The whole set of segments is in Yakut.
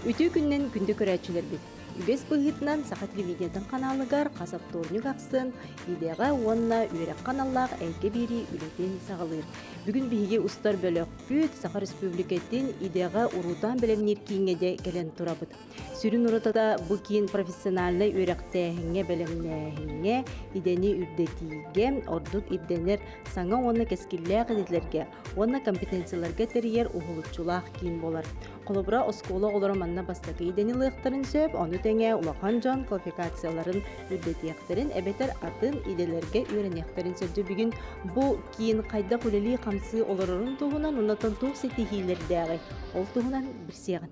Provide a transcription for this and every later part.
Үтүө күнүнэн күндү көрөөччүлэрбит! Үгэс быһыытынан Саха телевидениетын ханаалыгар хас оптуорунньук ахсын идэҕэ уонна үөрэххэ аналлаах эйгэ биэрии үлэтин саҕалыыр. Бүгүн биһиги устар бөлөхпүт Саха Республикатын идэҕэ уруутаан бэлэмниир кииҥҥэ дьэ кэлэн турабыт. Сүрүн уратыта бу киин профессиональнай үөрэхтээһиҥҥэ, бэлэмнээһиҥҥэ, идэни үрдэтиигэ ордук ирдэнэр саҥа уонна кэскиллээх идэлэргэ уонна компетенцияларга тэрийэр уһулуччулаах киин буолар. Холобура, оскуола оҕолоро манна бастакы идэни ылыахтарын сөп, ону тэҥэ улахан дьон квалификацияларын үрдэтиэхтэрин эбэтэр атын идэлэргэ үөрэниэхтэрин сөп. Дьэ бүгүн бу киин хайдах үлэлии-хамсыы олорорун туһунан уонна туох ситиһиилэрдээҕий, ол туһунан билсиэҕин.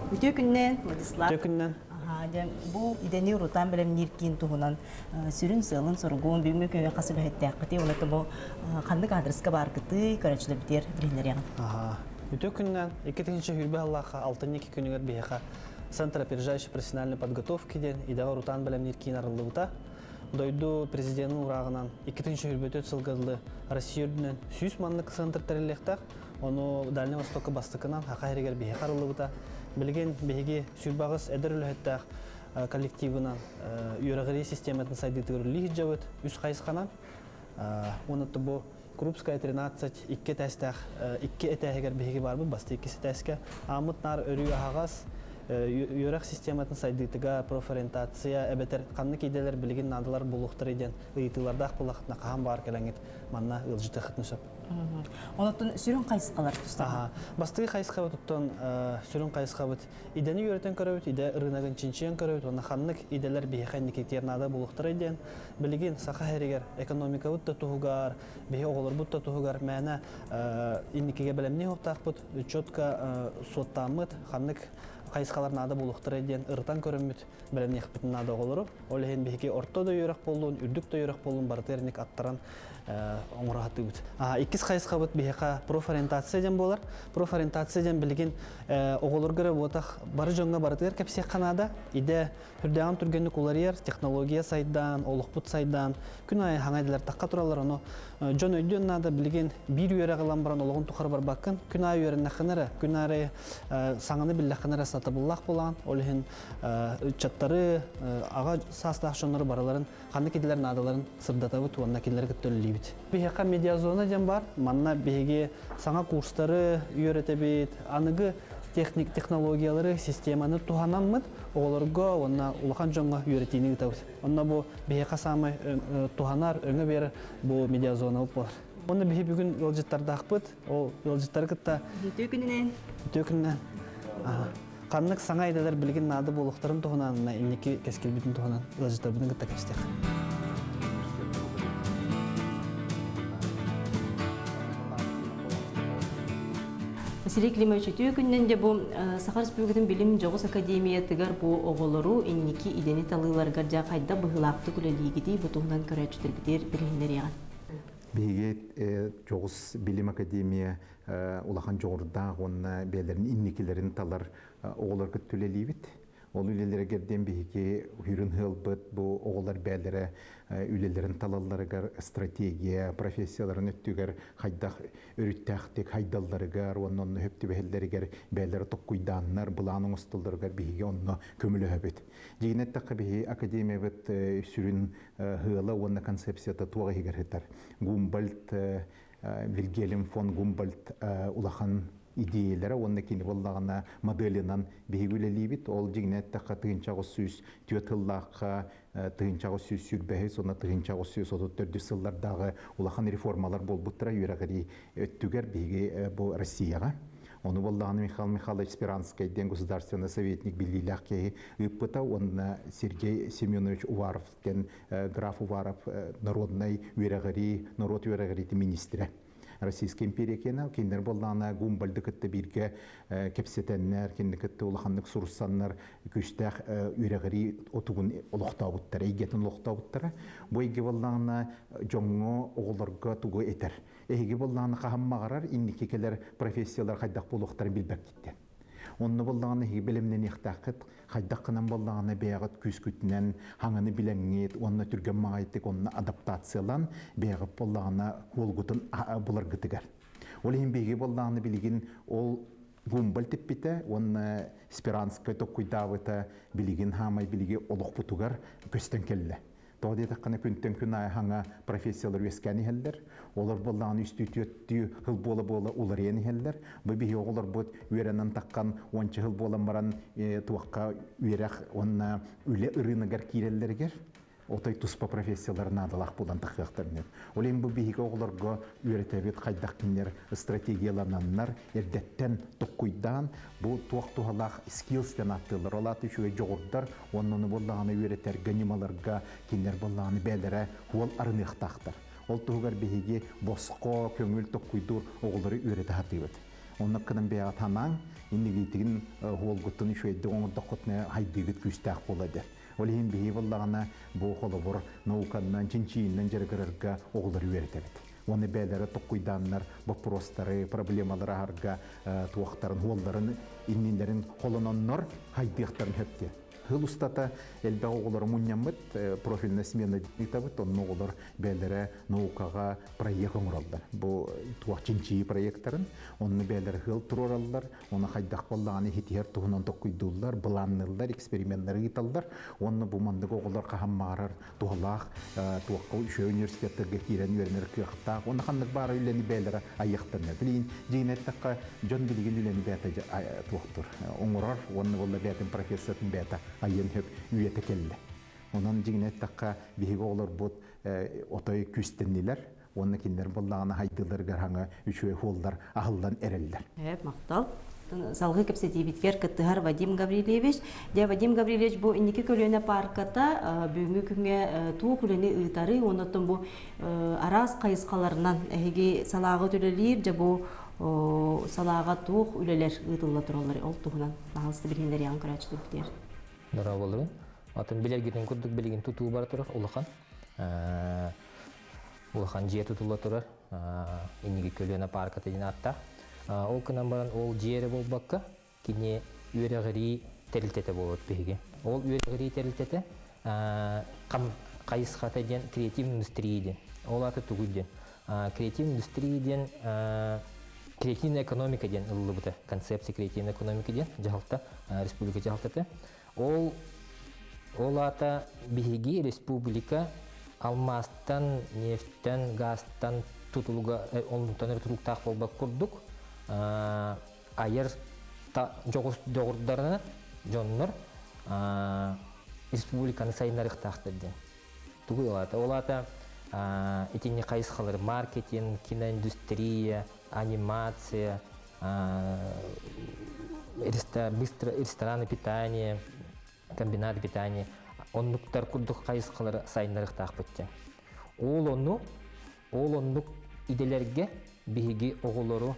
Үтүө күннэн, Владислав. Үтүө күннэн. Дьэ, бу идэни урутаан бэлэмниир киин туһунан сүрүн сыалын-соругун бүгүҥҥү күҥҥэ хас үлэһиттээххитий уонна бу ханнык аадырыска бааргытый, көрөөччүлэрбитигэр билиһиннэриэҕин. Үтүө күннэн, 2020 сыллаахха алтынньы күнүгэр биһиэхэ Центр опережающей профессиональной подготовки диэн идэҕэ урутаан бэлэмниир киин арыллыбыта. Дойду президенин уурааҕынан 2024 сылга дылы Россия үрдүнэн 100 маннык центр тэриллиэхтээх. Ону Дальнай Востокка бастакынан Саха сиригэр биһиэхэ арыллыбыта. Билигин биһиги сүүрбэҕис эдэр үлэһиттээх коллективынан үөрэҕирии систематын сайдыытыгар үлэлии сылдьабыт үс хайысханан. Уонна бу Крупская 13 икки этээстээх икки этээһигэр биһиги баарбыт бастакы иккис этээскэ. Ааммыт наар өрүү аһаҕас үөрэх систематын сайдыытыгар профориентация эбэтэр ханнык идэлэр билигин наадалар буолуохтарый диэн ыйытыылардаах буоллаххытына хаһан баар кэлэҥҥит манна ыалдьытыаххытын сөп. Онтон сүрүн хайысхалар тустаах. Бастакы хайысхабыт оттон сүрүн хайысхабыт идэни үөрэтэн көрөбүт, идэ рыногын чинчийэн көрөбүт уонна ханнык идэлэр биһиэхэ инникитигэр наада буолуохтарай диэн билигин Саха сиригэр экономикабыт да туһугар, биһи оҕолорбут да туһугар мээнэ инникигэ бэлэмнии уохтаахпыт, четко суоттааммыт, ханнык хайысхалар наада буолуохтарай диэн ырытан көрөммүт бэлэмниэхпитин наада оҕолору. Ол иһин биһиги орто да үөрэх буоллун, үрдүк да үөрэх буоллун барытыгар инник аттаран оҥоро сатыыбыт. Иккис хайысхабыт биһиэхэ профориентация диэн буолар. Профориентация диэн билигин оҕолорго эрэ буотах бары дьоҥҥо барытыгар кэпсиэххэ наада. Идэ Үрдээҕин түргэнник уларыйар, технология сайдан, олохпут сайдан, күн аайы хаҥа идэлэр тахха тураллар, ону дьон өйдүөн наада, билигин биир үөрэх ылан баран олоҕун тухары барбаккын, күн аайы үөрэннэххинэ эрэ, күн аайы саҥаны биллэххинэ эрэ сатабыллаах буолаҕын, ол иһин ыччаттары, аҕа саастаах дьоннору барыларын ханнык идэлэр наадаларын сырдатабыт уонна кинилэри кытта үлэлиибит. Биһиэхэ медиазона диэн бар, манна биһиги саҥа курстары үөрэтэбит, аныгы техник технологиялары, системаны туһанаммыт оҕолорго уонна улахан дьоҥҥо үөрэтиини ыытабыт. Онно бу биһиэхэ саамай туһанар, өҥө биэрэр бу медиазонабыт буолар. Уонна биһи бүгүн ыалдьыттардаахпыт. Ол ыалдьыттары кытта Үтүө күнүнэн. Үтүө күнүнэн. Ханнык саҥа идэлэр билигин наада буолуохтарын туһунан инники кэскилбитин туһунан ыалдьыттарбытын кытта кэпсэтиэх. Василий Климович, үтүө күнүнэн дьэ бу Саха Республикатын билим дьоҕус академиятыгар бу оҕолору инники идэни талыыларыгар дьэ хайдах быһыылаахтык үлэлиигитий бу туһунан көрөөччүлэрбитигэр билиһиннэриэҕин. Биһиги дьоҕус билим академия улахан дьоҕурдаах уонна бэйэлэрин инникилэрин талар оҕолорго үлэлиибит. Ол үлэлэригэр диэн биһиги үрүн ыалбыт бу оҕолор бэйэлэрэ үлэлэрин талалларыгар стратегия, профессияларын өттүгэр хайдах өрүттээхтик хайдалларыгар уонна онно сөп түбэһэллэригэр бэйэлэрэ токкуйдааннар, былаан оҥостоллоругар биһиги онно көмөлөһөбүт. Дьиҥинэн эттэххэ биһи академиябыт сүрүн ыала уонна концепцията туох иһигэр сытар. Гумбольд Вильгельм фон Гумбольд улахан идиэйэлэрэ уонна кини буоллаҕына моделинан биһиги үлэлиибит. Ол дьиҥинэн эттэххэ 1804 сыллаахха 1825 уонна 1834 сыллардааҕы улахан реформалар буолбуттара үөрэҕирии өттүгэр биһиги бу Россияҕа. Ону буоллаҕына Михаил Михайлович Сперанскай диэн государственный советник биллиилээх киһи ыыппыта уонна Сергей Семенович Уваров диэн граф Уваров народнай үөрэҕирии, норуот үөрэҕириитин министрэ. Российская империя киэнэ кинилэр буоллаҕына Гумбольды кытта бииргэ кэпсэтэннэр, кинини кытта улаханнык суруссаннар күүстээх үөрэҕирии отугун олохтообуттара, эйгэтин олохтообуттара. Бу эйгэ буоллаҕына дьоҥҥо, оҕолорго тугу этэр? Эһиги буоллаҕына хаһан баҕарар инники кэлэр профессиялар хайдах буолуохтарын билбэккиттэн. Онно буоллаҕына эһиги бэлэмнэниэхтээххит, хайдах гынан буоллаҕына бэйэҕит күүскүтүнэн хаҥаны билэҥҥит уонна түргэн маҕайытык онно адаптациялан бэйэҕит буоллаҕына уолгутун буларгытыгар. Ол иһин биһиги буоллаҕына билигин ол Гумбаль типпитэ уонна Сперанскай токкуйдаабыта билигин хаамай билиги олохпутугар көстөн кэллэ. Тоҕо диэтэххинэ күнтэн күн аайы хаҥа профессиялар үөскээн иһэллэр. Олор буоллаҕына үстүү түөртүү хыл буола-буола уларыйан иһэллэр. Бу биһи оҕолорбут үөрэнэн таххан уонча хыл буолан баран туохха үөрэх уонна үлэ ырыынагар киирэллэригэр отой туспа профессиялар наадалаах буолан тахыахтарын. Ол иһин бу биһиги оҕолорго үөрэтэбит хайдах кинилэр стратегиялананнар эрдэттэн токкуйдаан бу туох туһалаах skills диэн ааттыыллар. Ол аата үчүгэй дьоҕурдар уонна ону буоллаҕына үөрэтэргэ ньымаларга кинилэр буоллаҕына бэйэлэрэ уол арыныахтаахтар. Ол туһугар биһиги босхо көҥүл токкуйдуур оҕолору үөрэтэ сатыыбыт. Оннук гынан бэйэҕит санааҥ, иннигиитигин уолгуттун үчүгэйдик оҥордоххутуна хайдыыгыт күүстээх буола дэр. Ол иһин биһиги буоллаҕына бу холобур науканнан, чинчийиннэн дьарыгырарга оҕолору үөрэтэбит. Уонна бэйэлэрэ токкуйдааннар боппуруостары, проблемалары аһарга туохтарын, уолларын иннилэрин холононнор хайдыахтарын сөп диэн. Сыл устата элбэх оҕолору мунньаммыт профильная смена ыытабыт, онно оҕолор бэйэлэрэ наукаҕа проект оҥороллор. Бу туох чинчийии проектарын, онно бэйэлэрэ сыал туруораллар, Оны хайдах буоллаҕына иһитиһэр туһунан токкуйдууллар, былаанныыллар, эксперименнары ыыталлар. Уонна бу маннык оҕолор хаһан баҕарар туһалаах туохха үчүгэй университеттарга киирэн үөрэнэр кыахтаах. Уонна ханнык баара үлэни бэйэлэрэ айыахтарына. Билигин дьиҥин эттэххэ, дьон билигин үлэни бэйэтэ туохтур, оҥорор уонна буолла бэйэтин профессиятын бэйэтэ айыан сөп үйэтэ кэллэ. Онон дьиҥин эттэххэ, биһиги оҕолорбут отой күүстэннилэр. Уонна кинилэр буоллаҕына хайдыыларыгар хаҥа үчүгэй хуоллар аһыллан эрэллэр. Махтал. Салгыы кэпсэтиибитигэр кыттыһар Вадим Гаврильевич. Дьэ, Вадим Гаврильевич, бу инники көлүөнэ паарката бүгүҥҥү күҥҥэ туох үлэни ыытарый уонна оттон бу араас хайысхаларынан эһиги салааҕа үлэлиир, дьэ бу салааҕа туох үлэлэр ыытылла тураллар ол туһунан баһаалыста билиһиннэриэҕин көрөөччүлэрбитигэр. Дорооболорун. Атын билэргитин курдук билигин тутуу бара турар улахан. Улахан дьиэ тутулла турар инники көлүөнэ паарката диэн ааттаах. Ол гынан баран ол дьиэ эрэ буолбакка, кини үөрэҕирии тэрилтэтэ буолбут биһиги. Ол үөрэҕирии тэрилтэтэ хайысхата диэн креатив индустрия диэн. Ол аата тугуй диэн. Креатив индустрия диэн креативная экономика диэн ылыллыбыта. Концепция креативной экономики диэн дьаһалта, республика дьаһалтата. Ол ол аата биһиги республика алмаастан, нефтьтэн, газтан тутулуга онтон эрэ тутулуктаах буолбат курдук айар дьоҕус доҕурдарына дьоннор республиканы сайыннарыахтаахтар диэн. Тугуй ол аата? Ол аата итинник хайысхалары маркетинг, киноиндустрия, анимация, быстро рестораны питание, комбинат питания оннуктар курдук хайысхалары сайыннарыахтаахпыт диэн. Ол ону, ол оннук идэлэргэ биһиги оҕолору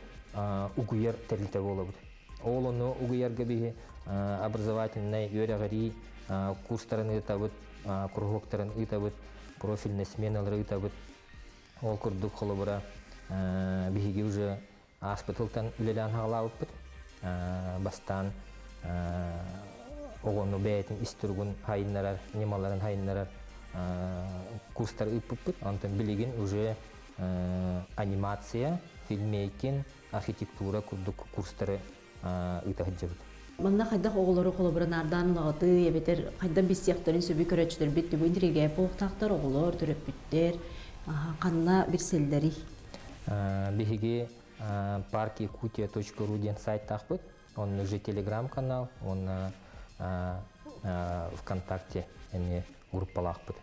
угуйар тэрилтэ буолабыт. Ол ону угуйарга биһи образовательнай үөрэҕирии курстарын ыытабыт, куруһуоктарын ыытабыт, профильнай сменалары ыытабыт. Ол курдук холобура биһиги уже ааспыт сылтан үлэлээн хаалаабыппыт. Бастаан оҕону бэйэтин ис туругун хайыннарар, ньымаларын хайыннарар курстары ыыппыппыт. Онтон билигин уже анимация, фильмейкинг, архитектура курдук курстары ыыта сылдьабыт. Манна хайдах оҕолору холобура наардаан ылаҕытый эбэтэр хайдах билсиэхтэрин сөбүй көрөөччүлэрбит тугу интириэһиргээбит буолуохтаахтар оҕолор, төрөппүттэр ханна билсэллэрий? Биһиги паркякутия.ру диэн сайтаахпыт. Онно уже телеграм-канал, уонна ВКонтакте эмиэ группалаахпыт.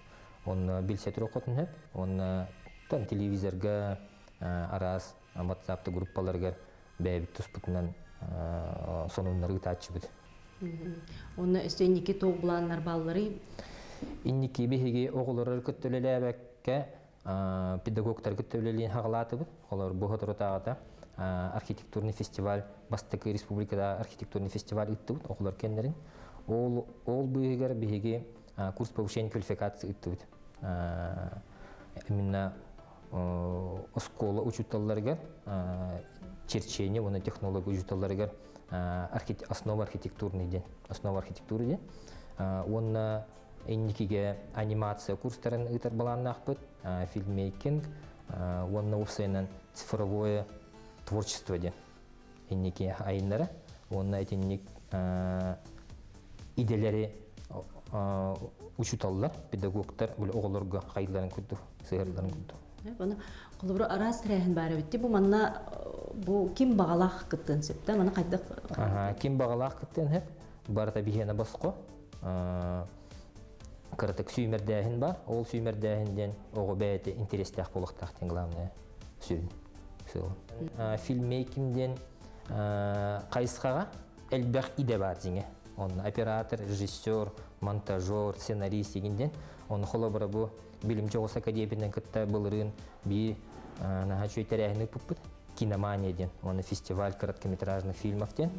Онно билсэ туруоххутун сөп. Уонна там телевизорга араас WhatsApp группаларыгар бэйэбит туспутунан сонуннары ыытааччыбыт. Онно өссө инники туох былааннар баалларый? Инники биһиги оҕолору кытта үлэлээбэккэ педагогтары кытта үлэлиин хаҕалаатыбыт. Олор бу соторутааҕыта архитектурный фестиваль бастакы республикада архитектурный фестиваль ыыттыбыт оҕолор кэннэрин. Ол ол быыһыгар биһиги курс повышения квалификации ыыттыбыт. Именно оскуола учууталларыгар черчение уонна технология учууталларыгар основа архитектурный диэн основа архитектуры диэн уонна инникигэ анимация курстарын ыытар былааннаахпыт фильмейкинг уонна уопсайынан цифровое творчество диэн инники айыннара уонна итинник идэлэри учууталлар, педагогтар оҕолорго хайыларын курдук, сыһыарыларын курдук. Оны холобура араас тэрээһин баар эбит. Бу манна бу ким баҕалаах кыттыан сөп да? Маны хайдах? Ким баҕалаах кыттыан сөп. Барыта биһиэнэ босхо. Кыратык сүүмэрдээһин бар. Ол сүүмэрдээһин диэн оҕо бэйэтэ интэриэстээх буолуохтаах диэн главное сүрүн сыал. Фильммейкинг диэн хайысхаҕа элбэх идэ баар дьиҥэ. Онно оператор, режиссер, монтажер, сценарист игин диэн. Оны холобура бу Билим дьоҕус академиятын кытта былырыын биир наһаа үчүгэй тэрээһини ыыппыппыт. Киномания диэн. Уонна фестиваль короткометражных фильмов диэн.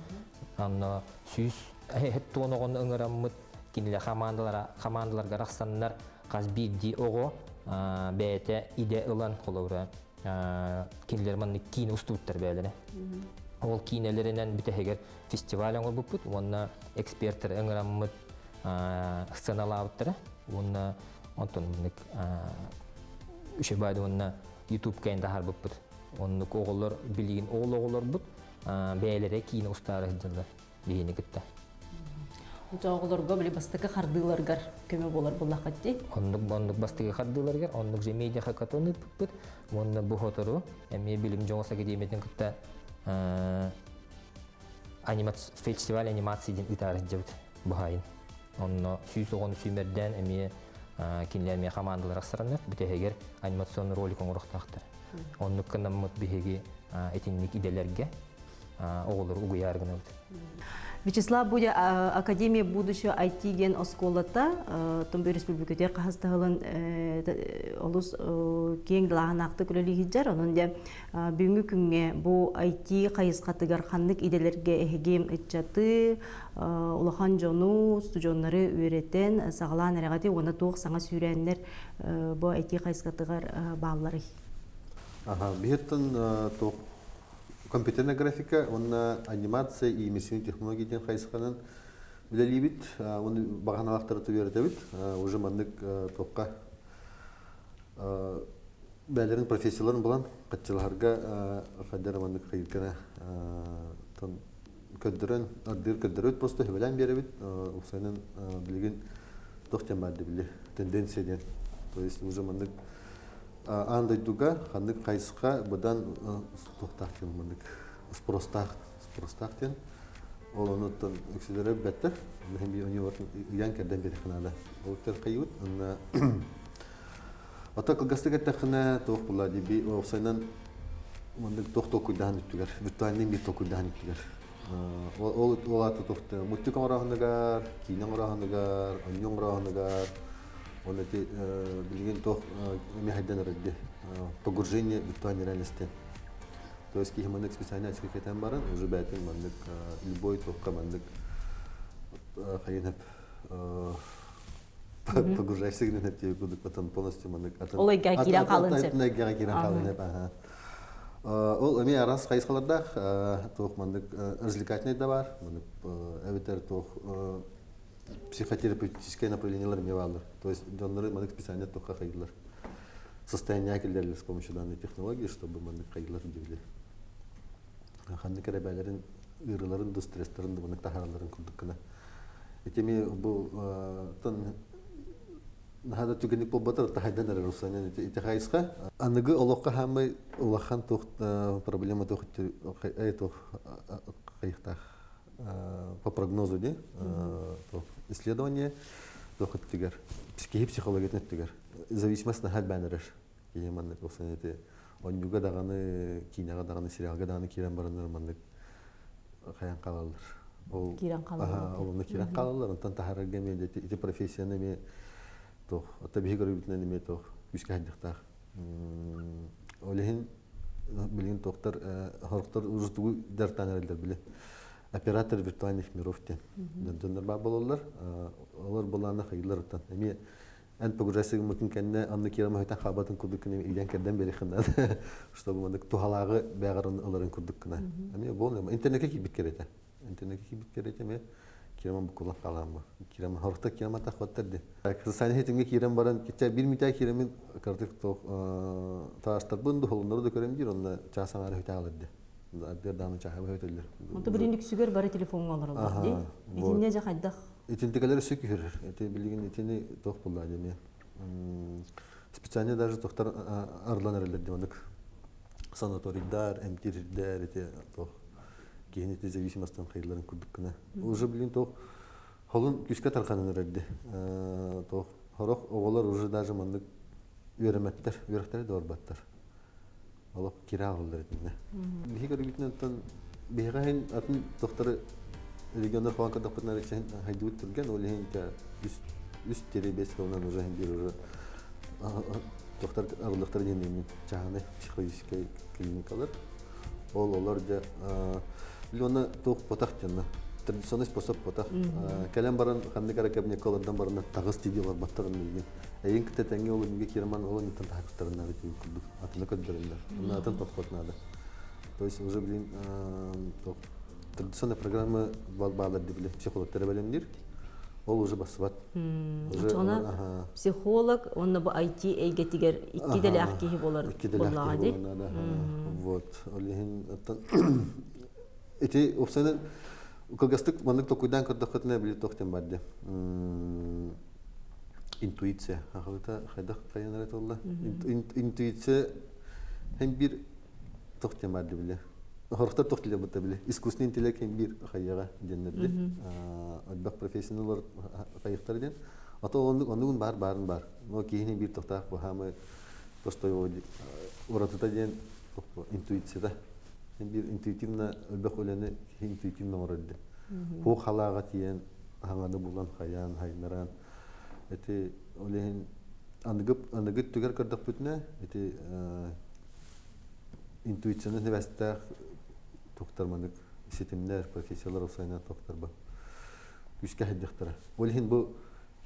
Онно 100 оҕону ыҥыраммыт кинилэр хамаандаларга арахсаннар хас биирдии оҕо бэйэтэ идэ ылан холобура кинилэр маннык киинэ устубуттар бэйэлэрэ. Ол киинэлэринэн бүтэһигэр фестиваль оҥорбуппут уонна эксперттэр ыҥыраммыт сценалаабыттара уонна онтон маннык үчүгэй уонна ютубка таһаарбыппыт. Оннук оҕолор билигин ол оҕолорбут бэйэлэрэ киинэ устаары сылдьаллар биһини кытта. Оҕолорго били бастакы хардыыларгар көмө буолар буллаххыт дии. Оннук оннук бастакы хардыыларгар оннук же медиа хакатон ыыппыппыт уонна бу хотору эмиэ билим дьоҕус академиятын кытта фестиваль анимации диэн ыытаары сылдьабыт быһайын. Онно 100 оҕону сүүмэрдээн эмиэ кинилэр эмиэ хамаандалар ахсараннар бүтэһигэр анимационный ролик оҥоруохтаахтар. Оннук гынаммыт биһиги итинник идэлэргэ оҕолору угуйаар гынабыт. Вячеслав Будя Академия будущего IT диэн оскуолата Томбой республикатыгар хаһыстаһылын олус киэҥ далааһынаахтык үлэлииһиджэр. Онон дьэ бүгүҥҥү күҥҥэ бу IT хайысхатыгар ханнык идэлэргэ эһиги ыччаты, улахан дьону, студеннары үөрэтэн саҕалаан эрэҕити уонна туох саҥа сүүрээннэр бу IT хайысхатыгар баалларый? Аха, биһиттэн туох компьютерная графика уонна анимация и иммерсивные технологии диэн хайысханан үлэлиибит. Оны баҕаналаахтары үөрэтэбит. Уже маннык туохха бээлэрин профессияларын булан хаччылаһарга хайдар маннык хайыргана көрдөрөн ардыыр көрдөрөбүт просто хөбөлөөн биэрэбит. Уксайынан билигин туох диэн баар били тенденция диэн. То есть уже маннык аан дойдуга ханнык хайысха быдан туохтаах диэн маннык спростаах спростаах диэн ол онуттан үксүлэрэ бэттэр ыйан кэрдэн биэриэххэ наада ол хайыбыт онно ото кылгастык эттэххинэ туох була диби уопсайынан маннык туох толкуйдаһан үттүгэр виртуальный мир толкуйдаһан үттүгэр ол ол аата туохта мультик оҥорооһунугар киинэ оҥорооһунугар онньу оҥорооһунугар он эти билигин туох эми хайдан эрэрди погружение виртуальной реальности. То есть киһи маннык специальный очки кэтэн баран уже бээтин маннык любой туохха маннык хайын погружайся гынан эптиби кудук потом полностью маннык Ол эйгэҕэ киирэн хаалын сөп. Эйгэҕэ киирэн хаалын сөп. Ол эми арас хайысхалардаах туох маннык развлекательный да бар, маннык эбэтэр туох психотерапевтическое направлениелар эмиэ бааллар. То есть дьоннору маннык специально туохха хайдылар. Состояние киллэрилэр с помощью данной технологии, чтобы маннык хайдылар дибили. Ханнык эрэ бээлэрин ыарыыларын да стресстарын да маннык таһааралларын курдук гына. Итими бу тон наһаа да түгэнник буолбатар тахайдан эрэр усанан ити хайысха. Аныгы олоххо хаамай улахан туох проблема туох туох хайыхтаах по прогнозу ди исследование туох өттүгэр киһи психологиятын өттүгэр зависимость наһаа элбээн эрэр киһи маннык усан ити онньуга даҕаны киинэҕэ даҕаны сериалга даҕаны киирэн бараннар маннык хайан хаалаллар ол киирэн хаалаллар ол онно киирэн хаалаллар онтон таһаарарга эмиэ ити профессияны эмиэ туох оттон биһи көрүүбүтүнэн эмиэ туох күүскэ хайдахтаах ол иһин билигин туохтар хорохтор урутугу дартаан эрэллэр били оператор виртуальных миров диэн дьоннор баар буолаллар олор былаана хайылар оттон эмиэ эн погружайся гыммытын кэннэ анны киирэн маһытан хаабатын курдук гына илдьэн кэрдэн биэриэххин наада чтобы маннык туһалааҕы бэҕэр ыларын курдук гына эмиэ буолуо интернекке киирбит кэриэтэ интернекке киирбит кэриэтэ эмиэ киирэн букулан хаалаамма киирэн хорохто киирэн матахпаттар ди социальный сетимге киирэн баран кичэ бир мүтэ киирэмин кырдык туох таастарбын духолуннары да көрөм диир онно чаас аҥаара хүтэ ди. Ардыгар даҕаны чааһы быһа өтөллөр. Онто билин үксүгэр бары телефоҥҥа олороллор дии. Итиннэ дьэ хайдах? Итинтикэлэр өссө күһүрэр. Ити билигин итини туох буолла диэмиэ. Специально даже тохтар арыллан эрэллэр дии маннык санаторийдар, эмтиирдэр ити туох киһини ити зависимостан хайылларын курдук гына. Уже билин туох холун күүскэ тарханан эрэрди. Туох хорох оҕолор уже даже маннык үөрэмэттэр, үөрэхтэри да барбаттар. Олох кире аҕаллар итиннэ. Биһи көрүүтүнэн оттон биһиэхэ иһин атын тохтору регионнар хоон көрдөхпүтүнэ иһин хайдыбыт түргэн, ол иһин үс үс тири бес сылынан уже иһин биир уже тохтор арыллыктар диэн чааһынай психологическай клиникалар. Ол олор дьэ били онно туох потах дьонно традиционный способ потах. Кэлэн баран ханнык эрэ кабинекка олордон баран таҕыс тиийди олорботторун билигин. Эйин кытта тэҥҥэ ол иннигэ киирман ол инниттэн таһаактарыннар ити курдук атыны көрдөрөллөр. Онно атын подход надо. То есть уже блин традиционная программа баалар били психологтар бэлэмниир. Ол уже бассыбат. Очоҕуна психолог уонна бу IT эйгэтигэр икки идэлээх киһи болар буоллаҕа дии. Вот. Ол иһин ити уопсайынан кылгастык маннык толкуйдаан көрдөххүтүнэ били туох диэн бар дии. Интуиция. Ахалыта хайдах хайан эрэ толла. Интуиция һэн биир туох диэн бар дии били. Хорохтор туох диэн бутта били. Искусственный интеллект һэн биир хайыаҕа диэннэрди. Элбэх профессионаллар хайыхтар диэн. А то оннук оннугун бар баарын бар. Но киһини биир тохтаах баһаамы просто уратыта диэн интуицията. Биир интуитивно элбэх үлэни киһи интуитивно оҥорор диэн. Хуох халааҕа тиийэн хаҥаны булан хайаан хайнаран ити ол иһин аныгы аныгы түгэр көрдөхпүтүнэ ити интуицияны нэбэстээх тухтар манык ситимнэр профессиялар осайна тохтарба күүскэ хайдахтара. Ол иһин бу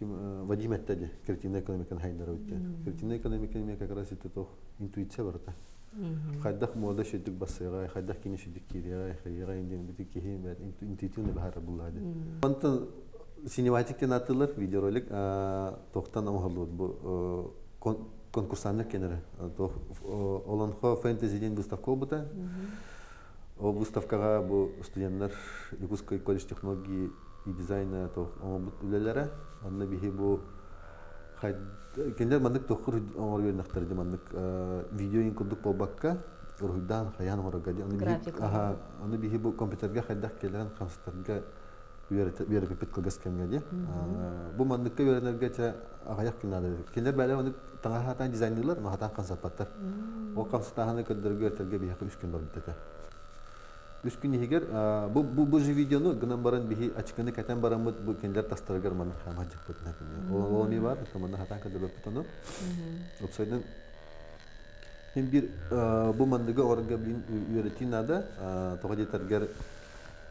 Вадим этте ди креативная экономиканы хайнара диэн. Креативная экономика эмиэ как раз ити тох интуиция барыта. Хайдах мода шүдүк басыга, хайдах кини шүдүк киириэҕэ, хайыаҕа диэн бити киһи интуитивно баһара буллаа диэн. Онтон синематик диэн ааттыылар видеоролик тохтан оҥоһуллубут бу конкурсаннар кенере. Олонхо фэнтези диэн выставка буолбута. Ол выставкаҕа бу студенттар Якутский колледж технологии и дизайна оҥорбут үлэлэрэ. Онно биһи бу кинилэр маннык тоххур оҥоро үөрэнэхтэрэ дии маннык видео курдук буолбакка уруһуйдаан хайаан оҥорорго дии. Ону биһи бу компьютерга хайдах кэлэн хамсатарга үөрэппиппит кылгас кэмҥэ дии. Бу манныкка үөрэнэргэ чэ аҕыйах күн наада. Кинилэр бэйэлэрэ маннык таҥаһы хатаан дизайнныыллар, но хатаан хамсаппаттар. Ол хамсатааһыны көрдөргө үөрэтэргэ биһиэхэ үс күн барбыт этэ. Үс күн иһигэр бу бу бу же видеону гынан баран биһи ачыкыны кэтэн бараммыт бу кинилэр тастарыгар маннык хаама дьыппыт Ол ол эмиэ баар, манна хатаан көрдөрбөппүт ону. Уопсайынан Мин биир бу манныгы оҕорго билин үөрэтии наада. Тоҕо диэтэргэр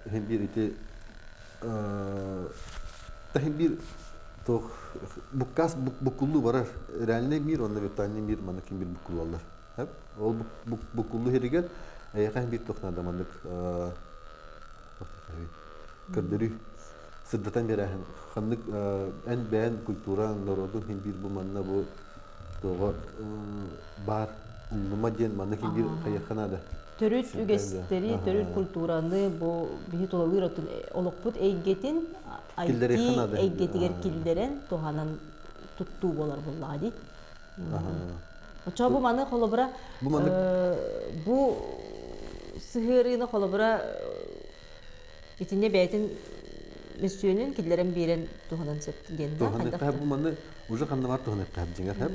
иһин биир ити таһин биир туох буккаас буккуллуу барар. Реальный мир уонна виртуальный мир маннык ким биир буккуллаллар. Ол буккуллуу иһигэр эйиэхэ биир туох наада маннык көрдөрүү сырдатан биэрээһин ханнык эн бэйэн культураң норуотуҥ иһин биир бу манна бу туоҕа баар умнума диэн маннык биир хайыахха наада. Төрүт үгэстэри, төрүт культураны бу биһи тулалыыр отун олохпут эйгэтин IT эйгэтигэр киллэрэн туһанан туттуу буолар буоллаҕа дии. Оччоҕо бу маны холобура бу сыһыарыыны холобура итиннэ бэйэтин мөссүөнүн киллэрэн биэрэн туһанан сөп диэн да бу маны уже ханна бар туһанан эппэһэп дьиҥэр хэп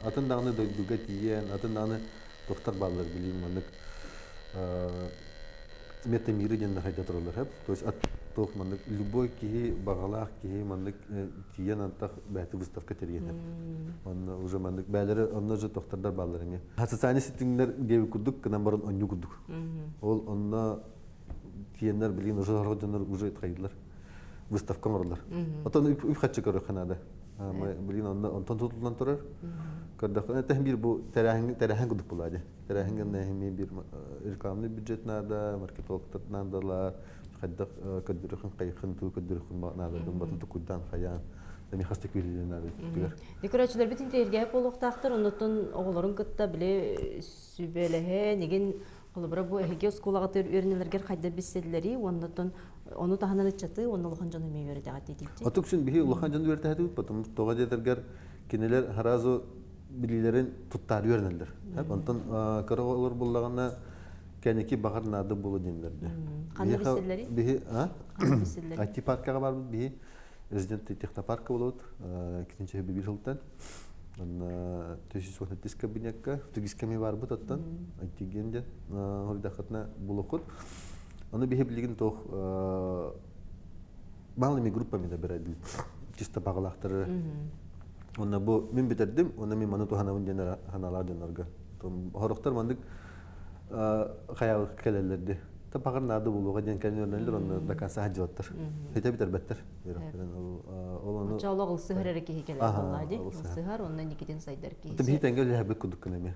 атын даҕаны дойдуга тиийэн атын даҕаны тохтор бааллар билиим маннык метамиры диэн хайда тураллар хэп то есть туох маннык любой киһи баҕалаах киһи маннык тиийэн антах бэйэтэ выставка тэрийэн онно уже маннык бээлэри онно же тохтордар бааллар эмиэ социальный ситимнэр диэби курдук гынан баран онньу курдук ол онно тиэннэр билигин уже сорох дьоннор уже хайдылар выставка оҥороллор отон үп хаччы көрүөххэ наада билигин онно онтон тутуллан турар көрдөххүнэ тэһин биир бу тэрээһин тэрээһин курдук буолаа дии тэрээһин гынна биир рекламный бюджет наада маркетологтар наадалар хайдах көрдөрөхүн хайыхын туу көрдөрөхүн наада батын тукуйдаан хайаан эми хаста күөлүлэн наада түгэр Декорацияларбыт интиэргээп буолуохтаахтар, оннуттан оҕолорун кытта били сүбэлэһэн, игин. Холобура, бу эһиги оскуолаҕытыгар үөрэнэлэргэр хайда билсэллэрий, уоннатон ону таһынан ыччаты уонна улахан дьону эмиэ үөрэтэҕит диэтииччи. Отук сүн биһи улахан дьону үөрэтэһэтибит, потом тоҕо диэтэргэр кинилэр сразу билиилэрин туттаары үөрэнэллэр. Онтон кыра оҕолор буллаҕына кэнники баҕар наада буолуо диэннэрде. Ханна билсэллэрий? Биһи IT паркаҕа барбыт биһи резидент технопарка болот кининче бибир сылтан төсүс кабинекка түгискэми барбыт оттон антиген диэн хордахатна булукут ону биһи билигин тох малыми группами да бередил чисто багалахтары онна бу мин битердим онна мин маны туханабын диэн ханалаа дьоннорго хорохтор мандык хаялык кэлэллэрди тапагар наада булуга диэн кэлин онно до конца хаджылаттар хите битербеттер ол ону Оччо олох ылсыһар эрэ киһи кэлэр буоллаа дии. Ылсыһар, онно никитин сайдар киһи. Биһи тэҥгэ үлэһэбит кудук кынами.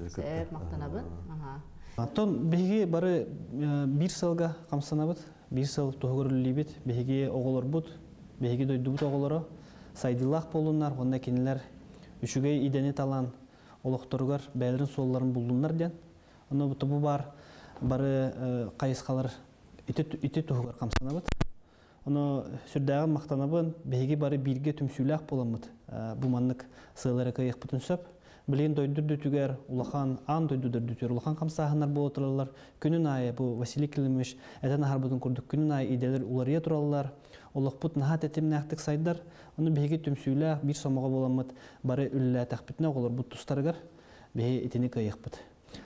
Сөп, махтанабын. Оттон биһиги бары биир сылга хамсанабыт, биир сыл туһугар үлэлиибит. Биһиги оҕолорбут, биһиги дойдубут оҕолоро сайдыылаах буоллуннар, уонна кинилэр үчүгэй идэни талан олохторугар бэйэлэрин суолларын буллуннар диэн. Ону бу бар бары хайысхалар ити туһугар хамсанабыт. Ону сүрдээҕин махтанабын, биһиги бары бииргэ түмсүүлээх буоламмыт бу маннык сыалары кыайыахпытын сөп. Билигин дойду үрдүтүгэр улахан, аан дойду үрдүтүгэр улахан хамсааһыннар буола тураллар. Күнүн аайы бу Василий Климович этэн аһарбытын курдук күнүн аайы идэлэр уларыйа тураллар. Олохпут наһаа тэтимнээхтик сайдар. Ону биһиги түмсүүлээх биир сомоҕо буоламмыт бары үлэлээтэхпитинэ оҕолорбут тустарыгар биһи итини кыайыахпыт.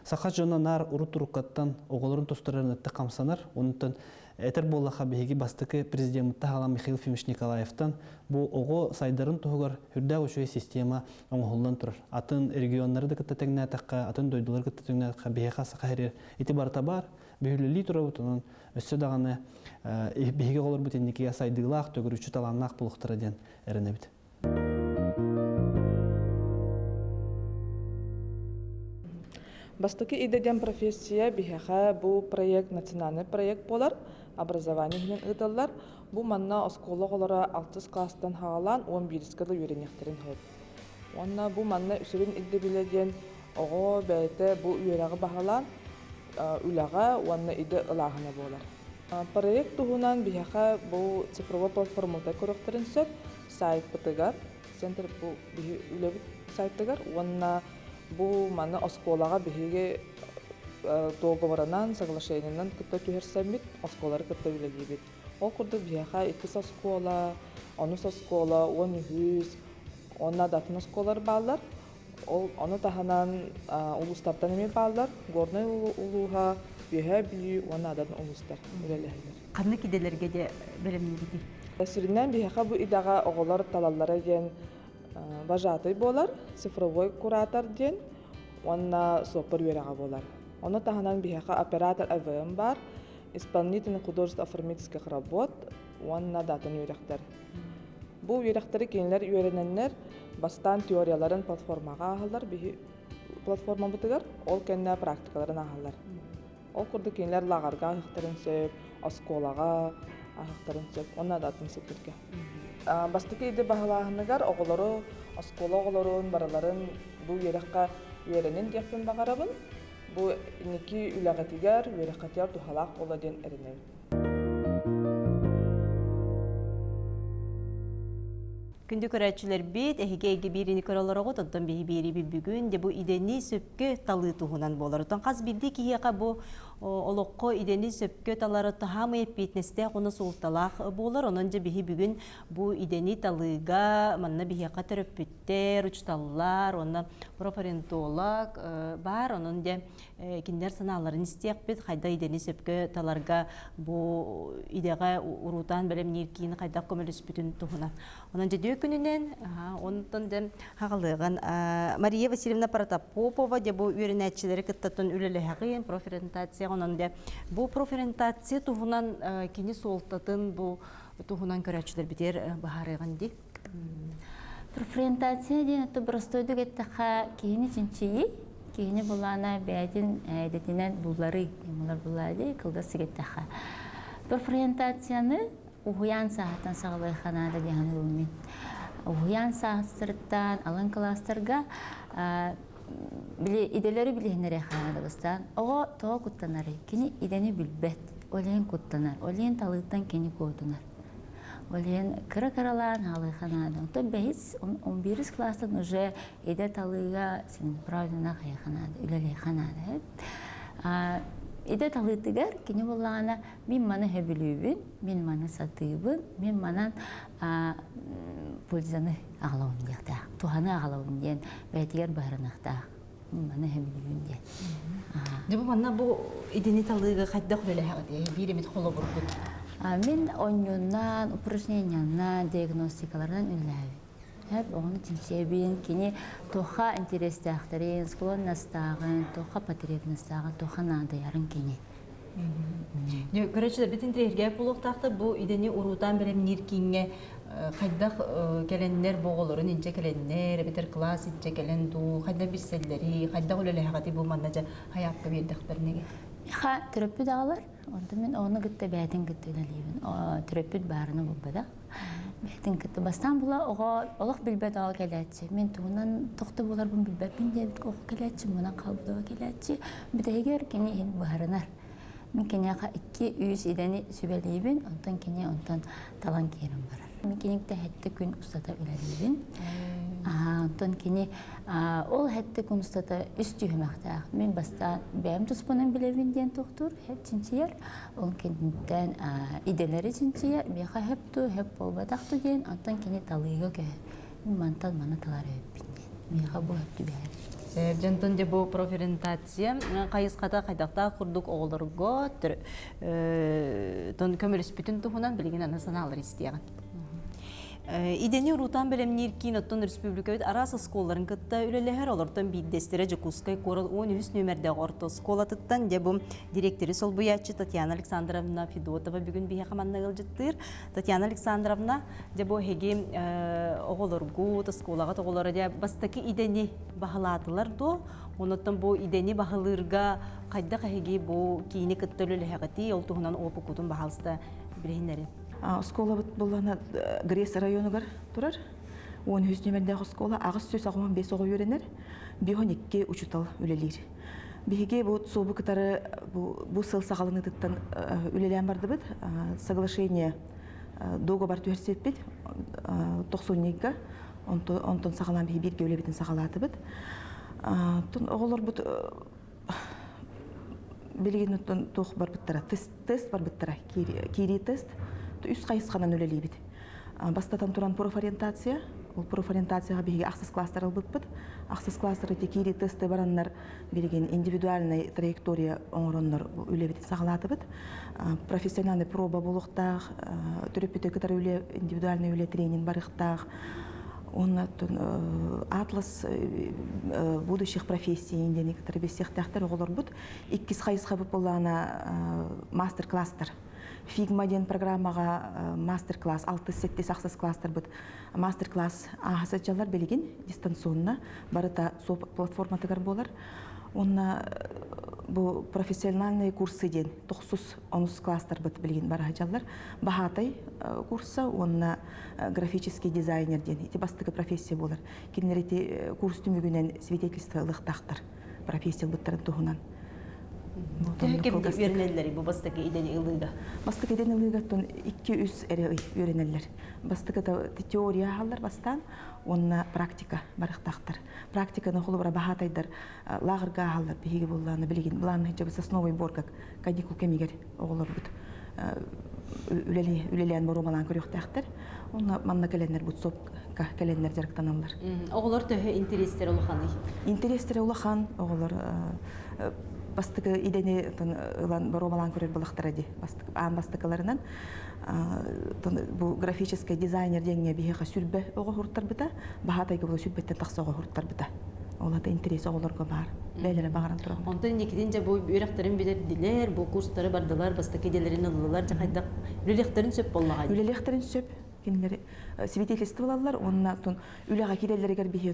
Саха дьоно наар урут уруккаттан оҕолорун тустарарын ытта хамсанар. Онтон этэр буоллаха биһиги бастакы президеммит таһалан Михаил Ефимович Николаевтан бу оҕо сайдарын туһугар үрдээх үчүгэй система оҥоһуллан турар. Атын регионнары да кытта тэҥнээтэххэ, атын дойдулары кытта тэҥнээтэххэ биһиэхэ Саха сиригэр ити барыта баар. Биһилэлии турабыт, онон өссө даҕаны биһиги оҕолорбут инникигэ сайдыылаах, төгүрүччү талааннаах буолуохтара диэн эрэнэбит. Бастакы идэ диэн профессия биһиэхэ бу проект национальный проект буолар, образование иһинэн ыытыллар. Бу манна оскуола оҕолоро алтыс класстан хаалаан 11-ка да үөрэниэхтэрин сөп. Уонна бу манна сүрүн ирдэбилэ диэн оҕо бэйэтэ бу үөрэҕи баһылаан үлэҕэ уонна идэ ылааһына буолар. Проект туһунан биһиэхэ бу цифровой платформата көрүөхтэрин сөп. Сайтпытыгар, центр бу биһи үлэбит сайтыгар уонна бу маны оскуолаҕа биһиги договорынан, соглашениенан кытта түһэрсэммит оскуолары кытта үлэлиибит. Ол курдук биһиэхэ иккис оскуола, онус оскуола, 13, уонна да атын оскуолалар бааллар. Ол ону таһынан улуустартан эмиэ бааллар. Горнай улууһа, Үөһээ Бүлүү уонна атын улуустар үлэлэһэллэр. Ханнык идэлэргэ де бэлэмниигитий? Сүрүннээн биһиэхэ бу идэҕэ оҕолор талаллара диэн вожатый буолар, цифровой куратор диэн уонна суоппар үөрэҕэ буолар. Ону таһынан биһиэхэ оператор АВМ баар, исполнительный художественно-оформительских работ уонна да атын үөрэхтэр. Бу үөрэхтэри кинилэр үөрэнэннэр бастаан теорияларын платформаҕа ааһаллар, биһи платформабытыгар, ол кэннэ практикаларын ааһаллар. Ол курдук кинилэр лааҕырга ааһыахтарын сөп, оскуолаҕа ааһыахтарын сөп, уонна да атын сирдэргэ. Бастакы идэ баһылааһыныгар оҕолору, оскуола оҕолорун барыларын бу үөрэххэ үөрэнин диэхпин баҕарабын. Бу инники үлэҕитигэр, үөрэххитигэр туһалаах буолуо диэн эрэнэбин. Күндү көрөөччүлэрбит, эһиги эйгэ бииrini көрө олороҕут, онтон биһи биэрибит бүгүн де бу идэни сөпкө талыы туһунан буолар. Оттон хас биирдии киһиэхэ бу олоххо идэни сөпкө талары таһаамай эппиэтинэстээх уонна суолталаах буолар. Онон дьэ биһи бүгүн бу идэни талыыга манна биһиэхэ төрөппүттэр, учуталлар уонна профориентолог баар. Онон дьэ кинилэр санааларын истиэхпит, хайда идэни сөпкө таларга бу идэҕэ уруутаан бэлэмниир киин хайдах көмөлөспүтүн туһунан. Онон дьэдүө күнүнэн, онтон дьэ хаҕалыаҕын Мария Васильевна Протопопова дьэ бу үөрэнээччилэри кыттатын үлэлэһэҕин профориентация онон дьэ бу профориентация туһунан кини суолтатын бу туһунан көрөөччүлэрбитигэр быһаарыаҕын дии. Профориентация диэн это простойдук эттэххэ киһини чинчийии, киһини булаана бэйэтин идэтинэн булларыы диэн буллаа дии кылгас сигэттэххэ. Профориентацияны уһуйаан сааһыттан саҕалыахха наада диэн саныыбын мин. Уһуйаан саастарыттан алын кылаастарга Били идэлэри билиһиннэриэх хаанада бастаан. Оҕо тоҕо куттанарый? Кини идэни билбэт. Ол иһин куттанар. Ол иһин талыыттан кини куотунар. Ол иһин кыра-кыралаан хаалыахха наада. Онтон бэһис, он бирис класстан уже идэ талыыга целенаправленно хайыахха наада, үлэлиэххэ наада. Идэ талыытыгар кини буоллаҕына мин маны сөбүлүүбүн, мин маны сатыыбын, мин манан пользаны аҕалабын диэхтээх, туһаны аҕалабын диэн бэйэтигэр быһарыныахтаах. Маны сөбүлүүбүн диэн. Дьэ бу манна бу идини талыыга хайдах үлэлэһэҕит? Биир эмит холобургут. Мин онньууннаан, упражнениянан, диагностикаларынан үлэлээбит. Хэп оҕону чинчийэбин, кини туохха интэриэстээхтэрин, склонностааҕын, туохха потребностааҕын, туохха наадыйарын кини. Көрөөччүлэрбит интэриэһиргээбит буолуохтаахтар бу идэни уруутаан бэлэмниир кииҥҥэ хайдах кэлэннэр бу оҕолорун инчэ кэлэннэр эбэтэр кылаас инчэ кэлэн дуу хайдах билсэллэрий хайдах үлэлэһэҕитий бу манна дьэ хайаапка биэрдэхтэринэ Ха төрөппүт аҕалар онтон мин ону кытта бэйэтин кытта үлэлиибин төрөппүт баарына булбатах бэйэтин кытта бастаан була оҕо олох билбэт оҕо кэлээччи мин тугунан тохто буоларбын билбэппин диэбит оҕо кэлээччи мунан хаалбыт оҕо кэлээччи бүтэһигэр кини иһин быһарынар мин киниэхэ икки үс идэни сүбэлиибин онтон кини онтон талан киирэн барар мин киниктэ хэттэ күн устата үлэлиибин онтон кини ол хэттэ күн устата үс түһүмэхтээх мин бастаан бэйэм туспунан билэбин диэн тохтуур хэп чинчийэр ол кэнниттэн идэлэри чинчийэр миэхэ хөп ту хөп буолбатах ту диэн онтон кини талыыга көһөр мин мантан маны талар эбиппин диэн миэхэ бу хөп түбэһэр. Дьонтон дьэ бу профориентация хайысхата хайдахтаах курдук оҕолорго тон көмөлөспүтүн туһунан билигин аны санаалар истиэҕин. Идэни уруутаан бэлэмниир киин оттон республикабыт араас оскуолаларын кытта үлэлэһэр, олортон биирдэстэрэ Дьокуускай куорат 13 нүөмэрдээх орто оскуолатыттан дьэ бу дириэктэри солбуйааччы Татьяна Александровна Федотова бүгүн биһиэхэ манна ыалдьыттыыр. Татьяна Александровна, дьэ бу эһиги оҕолоргут, оскуолаҕыт оҕолоро дьэ бастакы идэни баһылаатылар дуо? Онуттан бу идэни баһылыырга хайдах эһиги бу киини кытта үлэлэһэҕитий? Ол туһунан опуккутун баһаалыста билиһиннэрин. Оскуолабыт буллана Грец районугар турар. 13 нүөмэрдээх оскуола 885 оҕо үөрэнэр, 52 учуутал үлэлиир. Биһиги бу ЦУБу кытары бу сыл саҕаланыытыттан үлэлээн бардыбыт. Соглашение договор түһэрсиппит тохсунньуга. Онтон саҕалаан биһи бииргэ үлэбитин саҕалаатыбыт. Оҕолорбут билигин туох барбыттара тест барбыттара киирии тест үс хайысханан үлэлиибит бастатан туран профориентация ол профориентацияҕа биһиги ахсыс класстар ылбыппыт ахсыс класстар ити киирии тесты бараннар билигин индивидуальный траектория оҥороннор үлэбитин саҕалаатыбыт профессиональный проба буолуохтаах төрөппүтү кытары үлэ индивидуальный үлэ тренинг барыахтаах Уонна атлас будущих профессий диэни кытары билсиэхтээхтэр оҕолорбут. Иккис хайысхабыт буоллаҕына мастер-класстар. Фигма диэн программаҕа мастер-класс 6-7 ахсыс класстарбыт мастер-класс ааһа сылдьаллар билигин дистанционно барыта платформатыгар буолар. Уонна бу профессиональные курсы диэн тохсус онус класстарбыт билигин бара сылдьаллар. Баһаатай курса уонна графический дизайнер диэн ити бастакы профессия буолар. Кинилэр ити курс түмүгүнэн свидетельство ылыахтаахтар профессия ылбыттарын туһунан. Төһө кэмҥэ үөрэнэллэрий бу бастакы идэни ылыыга? Бастакы идэни ылыыга 2-3 эрэ ый үөрэнэллэр. Бастакыта теория аһаллар бастаан уонна практика барыахтаахтар. Практиканы холобура баһаатайдар лааҕырга аһаллар биһиги буоллааны билигин былааннаһы сосновый борга каникул кэмигэр оҕолорбут үлэлээн боруобалаан көрүөхтээхтэр. Онно манна кэлэннэр бутсопка кэлэннэр дьарыктаналлар. Оҕолор төһө интэриэстэрэ улаханый? Интэриэстэрэ улахан. Оҕолор бастакы идэни ылан боруобалаан көрөр булахтара дии. Аан бастакыларынан бу графический дизайнер диэҥҥэ биһиэхэ сүрбэ оҕо хуруттарбыта, баһаатайга була сүрбэттэн тахса оҕо хуруттарбыта. Ол ата интэриэс оҕолорго баар. Бэйэлэрэ баҕаран тураллар. Онтон инникитин дьэ бу үөрэхтэрин бүтэрдилэр, бу курстары бардылар, бастакы идэлэрин ыллылар, дьэ хайдах үлэлиэхтэрин сөп буоллаҕай? Үлэлиэхтэрин сөп. Кинилэр свидетельство ылаллар уонна үлэҕэ киирэллэригэр биһи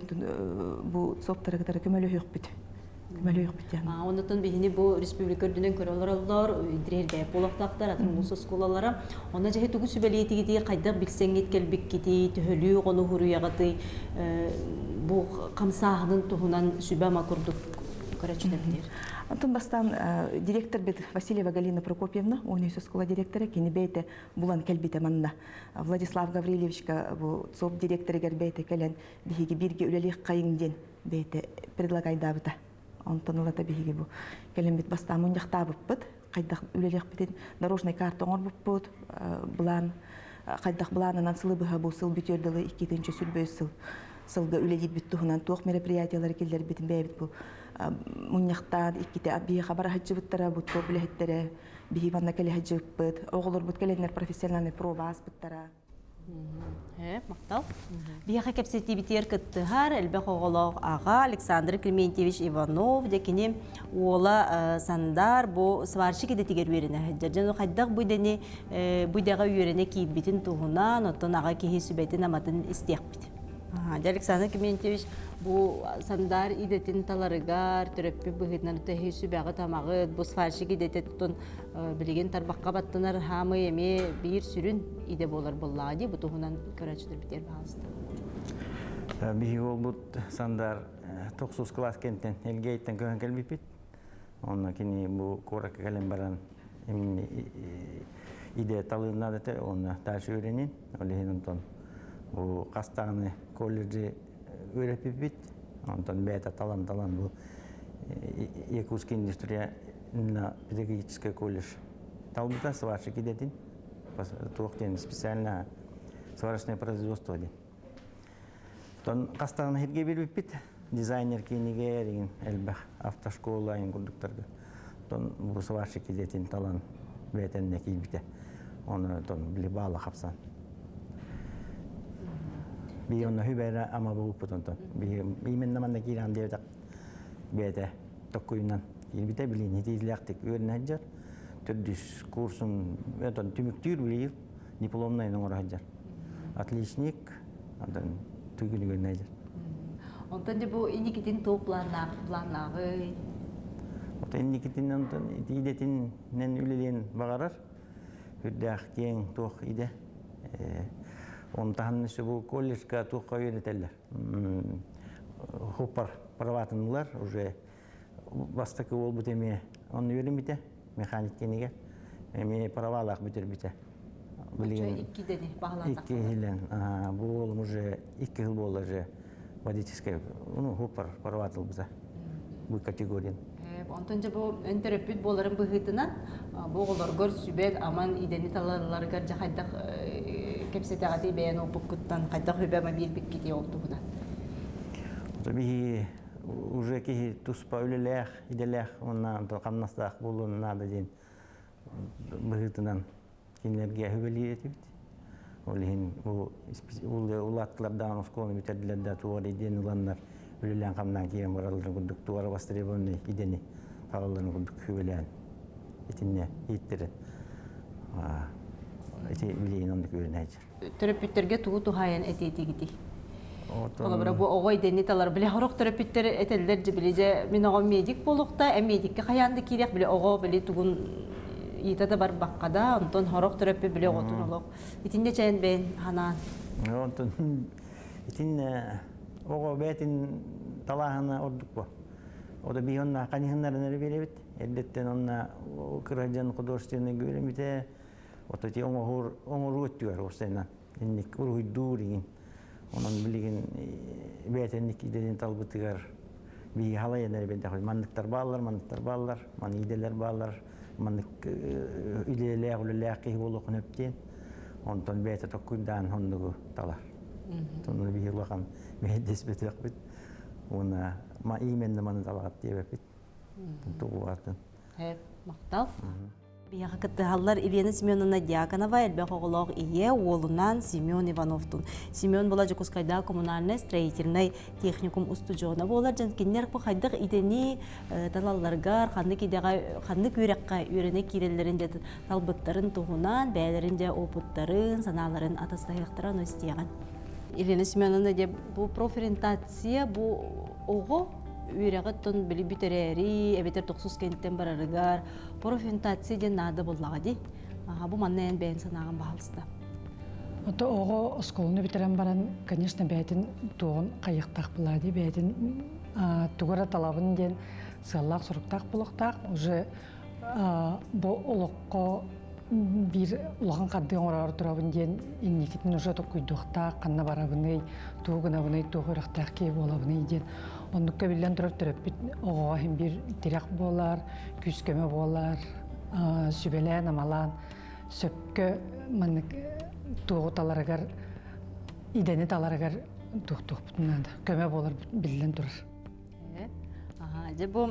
бу ЦОПтары кытары көмөлөһүөхпүт. Көмөлөһүөхпүт диэн. Оннуттан биһини бу республика үрдүнэн көрө олороллор, интириэһиргээп буолуохтаахтар, атын улуус оскуолалара. Онно дьэһи тугу сүбэлиэтигитий, хайдах билсэҥҥит кэлбиккитий, төһөлүү оҕону уһуруйаҕытый, бу хамсааһынын туһунан сүбэ-ама курдук көрөчүлэбитир. Онтон бастаан директор бит Васильева Галина Прокопьевна, уонуйс оскуола директора, кини бэйэтэ булан кэлбитэ манна. Владислав Гаврильевичка бу ЦОП директорыгар бэйэтэ кэлэн биһиги бииргэ үлэлиэх хайыҥ диэн бэйэтэ предлагайдаабыта. Онтон ылата биһиги бу кэлэммит бастаан мунньахтаабыппыт, хайдах үлэлиэхпитин дорожный карта оҥорбуппут, былаан хайдах былаанынан сылы быһа бу сыл бүтүөр дылы 2-сүүрбэ сыл сылга үлэлиирбит туһунан туох мероприятиялары киллэрбитин бэйэбит бу мунньахтаан иккитэ биһиэхэ бара сылдьыбыттара, бу туох үлэһиттэрэ биһи манна кэлэ сылдьыбыппыт, оҕолорбут кэлэннэр профессиональный проба ааспыттара. Махтал. Биһиэхэ кэпсэтиибитигэр кыттыһар элбэх оҕолоох аҕа Александр Климентьевич Иванов, дьэ кини уола Сандар бу сварщик идэтигэр үөрэнэ сылдьар. Дьон хайдах бу идэни бу идэҕэ үөрэнэ киирбитин туһунан, оттон аҕа киһи сүбэтин-аматын истиэхпит. Дьэ Александр Климентьевич бу Сандар идэтин таларыгар төрөппүт быһыытынан төһө сүбэҕит-амаҕыт, бу сварщик идэтэ тутун билигин тарбахха баттанар хаамый эмиэ биир сүрүн идэ буолар буоллаҕа дии бу туһунан көрөөччүлэрбитигэр баҕаласта. Биһиги уолбут Сандар тохсус кылаас кэнтэн Элгээйиттэн көһөн кэлбиппит. Онно кини бу куоракка кэлэн баран идэ талыын наада этэ, уонна дальше үөрэнин. Ол иһин онтон бу хас даҕаны колледжи үөрэппиппит. Онтон бэйэтэ талан-талан бу Якутский индустрия педагогический колледж талбыта сварщик идэтин туох диэн специально сварочное производство диэн. Тон хастаҕына сиргэ биэрбиппит дизайнер киинигэр игин элбэх автошкола ин курдуктарга. Тон бу сварщик идэтин талан бэйэтэннэ киирбитэ. Оны тон били баала хапсан. Би онно хүбэрэ ама бууппут онтон. Би именно манна киирэн диэбэтэх бэйэтэ токкуйунан киирбитэ билин итиилээхтик үөрэнэ сылдьар. Төрдүс курсун отон түмүктүүр билигин дипломнай оҥоро сылдьар. Отличник, онтон түгүнүгүн сылдьар. Онтон дьэ бу инникитин туох планнаах планнааҕый? Ото инникитин онтон идэтинэн үлэлиэн баҕарар. Үрдээх киэҥ туох идэ. Оны таһынан өссө бу колледжка туохха үөрэтэллэр. Хуппар праватынылар уже бастакы уолбут эмиэ онно үөрэммитэ механик кинигэ эмиэ правалаах бүтэрбитэ. Билигин икки дэни икки иһилэн бу уолум уже икки жыл буолла уже водительскай ну хуппар праватылбыта бу категориян. Онтон дьэ бу эн төрөппүт буоларын быһыытынан бу оҕолоргор сүбэн аман идэни талалларыгар дьэ хайдах кэпсэтэҕитий бэйэн опуккуттан хайдах үбэ-ама биэрбиккитий ол туһунан? Биһи уже киһи туспа үлэлээх, идэлээх уонна хамнастаах буолуон наада диэн быһыытынан кинилэргэ үбэлиир этибит. Ол иһин бу улааттылар даҕаны оскуоланы бүтэрдилэр да туох диэн ыланнар үлэлээн хамнаан киирэн баралларын курдук туора востребованный идэни талалларын курдук үбэлээн итиннэ ииттэрэн ити билигин оннук үөрэнээччи. Төрөппүттэргэ тугу туһаайан этиэтигитий? Холобура бу оҕо идэни талар били сорох төрөппүттэр этэллэр дьэ били дьэ мин оҕом медик буолуохта эн медиккэ хайаан да киириэх били оҕо били тугун иитэ да барбакка да онтон сорох төрөппүт били оҕотун олох итиннэ чээн бэйэн ханаан онтон итиннэ оҕо бэйэтин талааһына ордук бу Ода биһи онна ханьыһыннарын эрэ биэрэбит. Эрдэттэн онна кыра дьон художественный үөрэммитэ. Ото ти оҥоһур оҥоруу өттүгэр уопсайынан инник уруһуйдуур игин. Онон билигин бэйэтинник идэтин талбытыгар биһиги халайан эрэ биэрдэхпит. Манныктар бааллар, манныктар бааллар, маны идэлэр бааллар, маннык үлэлээх үлэлээх киһи буолуоххун сөп диэн. Онтон бэйэтэ токкуйдаан оннугу талар. Онно биһи улахан мэһэйдэспэтиэхпит. Уонна именно маны талаҕат диэбэппит. Тугу атын. Махтал. Биһиэхэ кыттыһаллар Елена Семеновна Дьяконова элбэх оҕолоох ийэ уолунаан Семен Ивановтун. Семен була Дьокуускайдааҕы коммунальнай строительнай техникум устудьуона буолар дьон кинилэр бу хайдах идэни талалларыгар, ханнык идэҕэ, ханнык үөрэххэ үөрэнэ киирэллэрин дьэ талбыттарын туһунан бэйэлэрин дьэ опыттарын, санааларын атастаһыахтара ону истиэҕин. Елена Семеновна дьэ бу профориентация бу оҕо үөрэҕиттэн били бүтэрээри эбэтэр тохсус кэнниттэн барарыгар профориентация диэн наада буоллаҕа дии. Аха, бу манна эн бэйэн санааҕын баһалыста. Ото оҕо оскуоланы бүтэрэн баран, конечно, бэйэтин туоҕун хайыахтаах буолаа дии, бэйэтин тугу эрэ талабын диэн сыаллаах-соруктаах буолуохтаах. Уже бу олоххо биир улахан хардыы оҥороору турабын диэн инникитин уже токкуйдуохтаах, ханна барабыный, тугу гынабыный, туох үрэхтээх киһи буолабыный диэн. Оннукка биллэн турар төрөппүт оҕоҕо иһин биир тирэх буолар, күүс-көмө буолар, сүбэлээн-амалаан сөпкө маннык туоҕу таларыгар, идэни таларыгар туохтуохпутун наада. Көмө буолар биллэн турар. Дьэ бу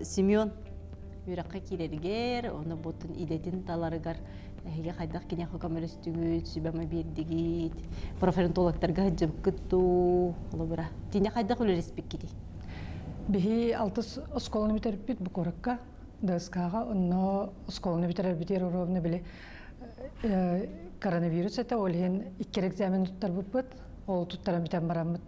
Семен үөрэххэ киирэригэр, оны бутун идэтин таларыгар эһиги хайдах киниэхэ көмөлөстүгүт, сүбэме биэрдигит, профориентологтарга сылдьыбыккыт дуу, холобура, тине хайдах үлэлэспиккитий? Биһи алтыс оскуоланы бүтэрбит бу куоракка ДСК-ҕа, онно оскуоланы бүтэрэрбитигэр оруобуна били коронавирус этэ, ол иһин икки экзамен туттарбыппыт, ол туттаран бүтэн бараммыт.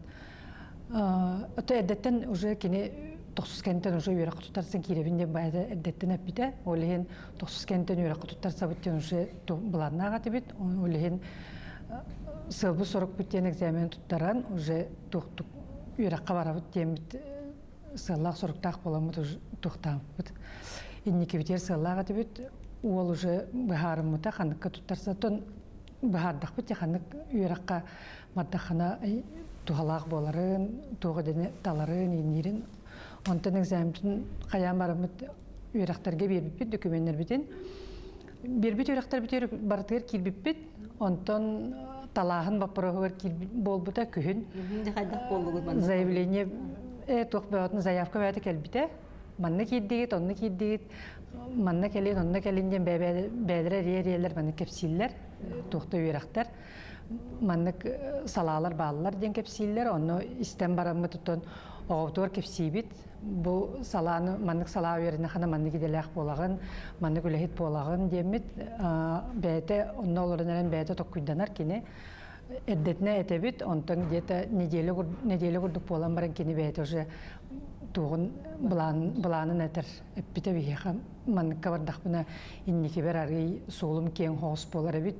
Ото эрдэттэн уже кини тохсус кэнтэн уже үөрэххэ туттарсан киирэбин диэн баайда эрдэттэн эппитэ. Ол иһин тохсус кэнтэн үөрэххэ туттарсабыт диэн уже былааннаах этибит. Ол иһин сыалбыт сорукпут диэн экзамен туттаран уже туохтук үөрэххэ барабыт диэммит сыаллаах соруктаах буоламмыт уже туохтаабыппыт. Инникибитигэр сыаллаах этибит. Уол уже быһаарыммыта ханныкка туттарсатын быһаардахпыт ханнык үөрэххэ мардаххана туһалаах буоларын, туох идэни таларын, иҥниирин. Онтон экзаментин хайаан бараммыт үөрэхтэргэ биэрбиппит документтербитин. Биэрбит үөрэхтэрбитигэр барытыгар киирбиппит. Онтон талааһын боппуруоһугар буолбута күһүн. Хайдах буоллугут манна? Заявление туох бөҕөтүн заявка бөҕөтө кэлбитэ. Манна киирдигит, онно киирдигит, манна кэлин, онно кэлин диэн бэйэлэрэ эрийэ-эрийэлэр маннык кэпсииллэр, туох да үөрэхтэр. Маннык салаалар бааллар диэн кэпсииллэр. Онно истэн бараммыт оттон оҕобутугар кэпсиибит. Бу салааны маннык салаа үөрэнэххинэ маннык идэлээх буолаҕын, маннык үлэһит буолаҕын диэммит. Бэйэтэ онно олорон эрэн бэйэтэ токкуйданар кини. Эрдэтинэ этэбит, онтон где-то неделя, неделя курдук буолан баран кини бэйэтэ уже туоҕун былаанын этэр. Эппитэ биһиэхэ манныкка бардахпына инникибэр арыый суолум киэҥ хоҕус буолар эбит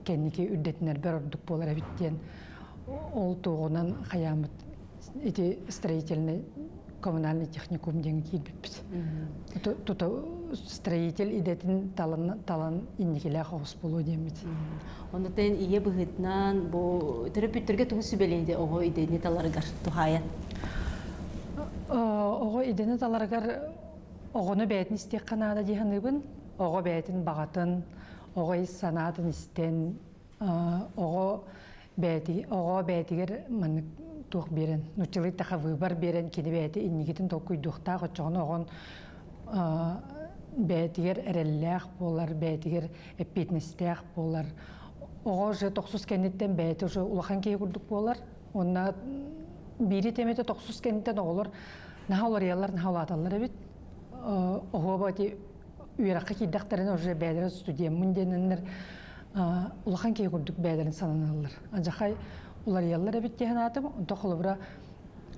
кэнники үрдэтинэрбэр ордук буолар эбит диэн ол туоҕунан хайааммыт ити строительный коммунальный техникум диэн киирбиппит. Тута строитель идэтин талан талан инникилээх оҕус буолуо диэммит. Оннуттан ийэ быһыытынан бу төрөппүттэргэ тугу сүбэлиэди оҕо идэни таларыгар туһаайан? Оҕо идэни таларыгар оҕону бэйэтин истиэххэ наада дии саныыбын. Оҕо бэйэтин баҕатын, оҕо ис санаатын истэн, оҕо бэйэти оҕо бэйэтигэр маннык туох биэрэн, нууччалыы таха выбор биэрэн кини бэйэтэ инникитин толкуйдуохтаах, оччоҕуна оҕон бэйэтигэр эрэллээх буолар, бэйэтигэр эппиэтинэстээх буолар. Оҕо уже тохсус кэнниттэн бэйэтэ уже улахан киһи курдук буолар. Уонна биири тэмэтэ тохсус кэнниттэн оҕолор наһаа уларыйаллар, наһаа улааталлар эбит. Оһуоба ити үөрэххэ киирдэхтэринэ уже бэйэлэрэ студеммын диэнэннэр улахан киһи курдук бэйэлэрин сананаллар. Адьахай уларыйаллар эбит дии санаатым. Онто холобура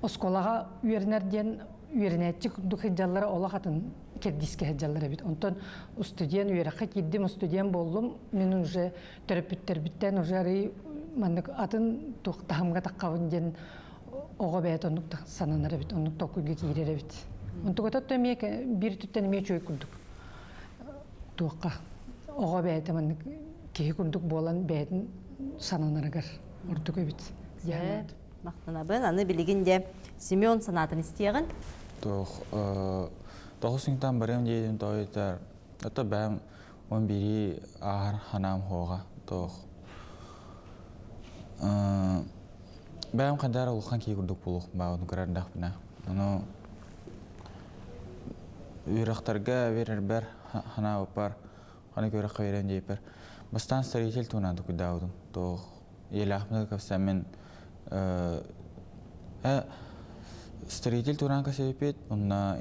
оскуолаҕа үөрэнэр диэн үөрэнээччи курдук сылдьаллара олох атын кэрдиискэ сылдьаллар эбит. Онтон студент үөрэххэ киирдим, студент буоллум. Мин уже төрөппүттэрбиттэн уже арый маннык атын туох таһымга таххабын диэн оҕо бэйэтэ оннук сананар эбит, оннук толкуйга киирэр эбит. Онтугата эмиэ биир түттэн эмиэ үчүгэй курдук туохха оҕо бэйэтэ маннык киһи курдук буолан бэйэтин сананарыгар ордук эбит. Махтанабын. Аны билигин де Семен санаатын истиэҕин. Туох тоҕус сыҥтан барыам диэтим тоойутар. Ото бэм он бири ааһар ханаам хоға туох Бэйэм хайдах эрэ улахан киһи курдук буолуох баҕабын көрөрдөхпүнэ. Ону үөрэхтэргэ биэрэрбэр санаабыппар ханнык үөрэххэ биэриэм диэбиппэр бастаан строитель туһунан толкуйдаабытым. Туох ийэлээхпин кэпсээммин э строитель туһунан кэпсэппит, онно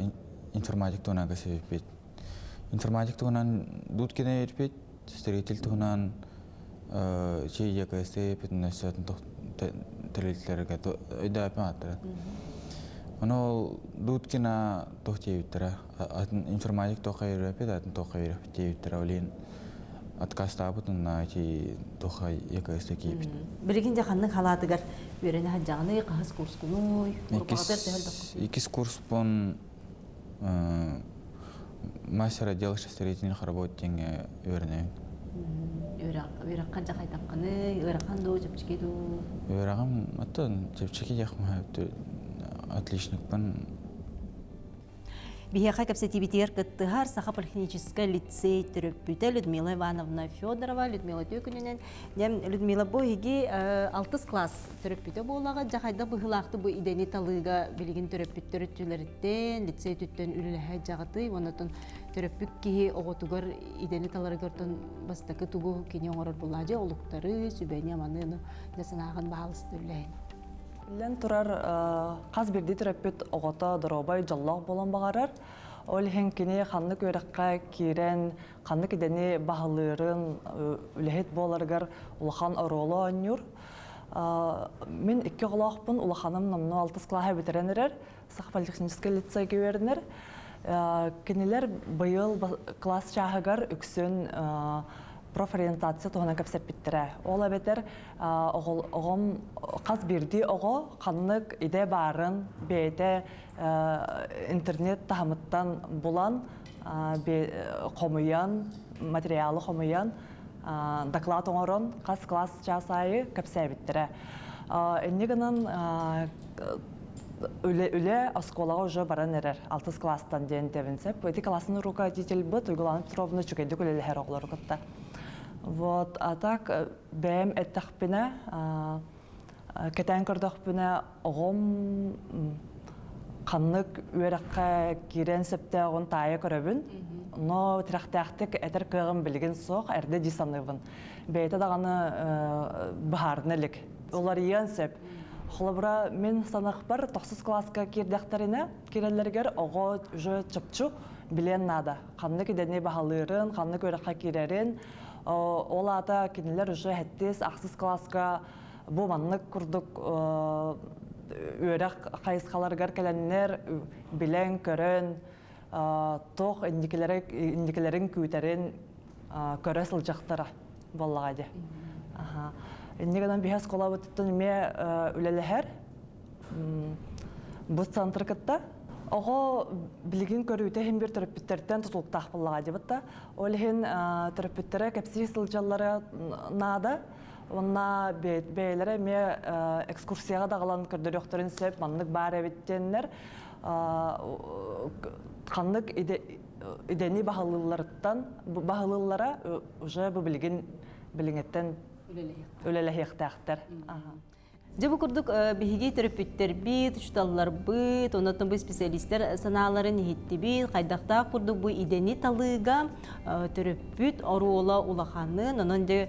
информатик туһунан кэпсэппит. Информатик туһунан Дудкина биэрбит, строитель туһунан ЧИЕКСТ пятнадцатын тэрилтэлэргэ өйдөөппүн ааттарын. Ону ол Дудкина туох диэбиттэрэ, атын информатик туохха үөрэппит, атын туохха үөрэппит диэбиттэрэ. Ол иһин Отказтаабыт онна ити туха ЕКС киипит. Билигин дьэ ханнык халаатыгар үөрэнэ сылдьаҕыный, хаһыс курскунуй? Иккис курспун мастер отдела строительных работ диэҥҥэ үөрэнэбин. Үөрэххэ дьэ хайдаххыный? Ыарахан дуу, чэпчэки дуу? Үөрэҕим оттон чэпчэки диэх отличникпын. Биһиэхэ кэпсэтиибитигэр кыттыһар Саха политехническай лицей төрөппүтэ Людмила Ивановна Федорова. Людмила үтүө күнүнэн. Людмила, бу иһиги алтыс класс төрөппүтэ буолаҕа. Дьэ хайда быһыылаахты бу идэни талыыга билигин төрөппүттэр өттүлэриттэн, лицей өттүттэн үлэлэһэ дьаҕытый. Оннотон төрөппүт киһи оҕотугар идэни таларыгар бастакы тугу кини оҥорор булаа дьэ олуктары, сүбэни, аманы, дьэ санааҕын баһаалыста үллэһин. Биллэн турар, хас биирдии төрөппүт оҕото доруобай, дьоллоох буолуон баҕарар. Ол иһин кини ханнык үөрэххэ киирэн, ханнык идэни баһылыырын, үлэһит буоларыгар улахан оруолу оонньуур. Мин икки оҕолоохпун, улаханым номнуо алтыс кылааһы бүтэрэн эрэр, Саха политехническай лицейгэ үөрэнэр. Кинилэр быйыл класс чааһыгар үксүн профориентация туһунан кэпсэппиттэрэ. Ол эбэтэр оҕом хас биирдии оҕо ханнык идэ баарын бэйэтэ интернет таһымыттан булан, хомуйан, материалы хомуйан, доклад оҥорон хас класс чаас аайы кэпсээбиттэрэ. Инньэ гынан үлэ оскуолаҕа уже баран эрэр алтыс класстан диэн этэбин сөп. Ити классный руководитель быт Уйгулана Петровна үчүгэйдик үлэлэһэр оҕолору кытта. Вот, а так бэйэм эттэхпинэ, кэтээн көрдөхпүнэ, оҕом ханнык үөрэххэ киирэн сөптөөҕүн таайа көрөбүн. Но тирэхтээхтик этэр кыаҕым билигин суох, эрдэ дии саныыбын. Бэйэтэ даҕаны быһаарына илик. Уларыйыан сөп. Холобура, мин санахпар тохсус класска киирдэхтэринэ, киирэллэригэр оҕо уже чопчу билиэн наада. Ханнык идэни баһылыырын, ханнык үөрэххэ киирэрин, ол аата кинилэр уже сэттис, ахсыс класска бу маннык курдук үөрэх хайысхаларыгар кэлэннэр билэн, көрөн, туох инникилэрин күүтэрин көрө сылдьахтара буоллаҕа дии. Инньэ гынан биһи оскуолабытыттан эмиэ үлэлэһэр бу центр кытта. Оҕо билигин көрүүтэ иһин биир төрөппүттэртэн тутулуктаах буоллаҕа дии бытта. Ол иһин төрөппүттэрэ кэпсии сылдьаллара наада. Уонна бэйэлэрэ эмиэ экскурсияҕа даҕалан көрдөрүөхтэрин сөп, маннык баар эбит диэннэр ханнык идэни баһылыылларыттан баһылыыллара уже бу билигин билиҥҥиттэн үлэлэһиэхтээхтэр. Дьэ бу курдук биһиги төрөппүттэрбит, учууталларбыт, оннуттан бу специалистэр санааларын иһиттибит, хайдахтаах курдук бу идэни талыыга төрөппүт оруола улаханын, онон дьэ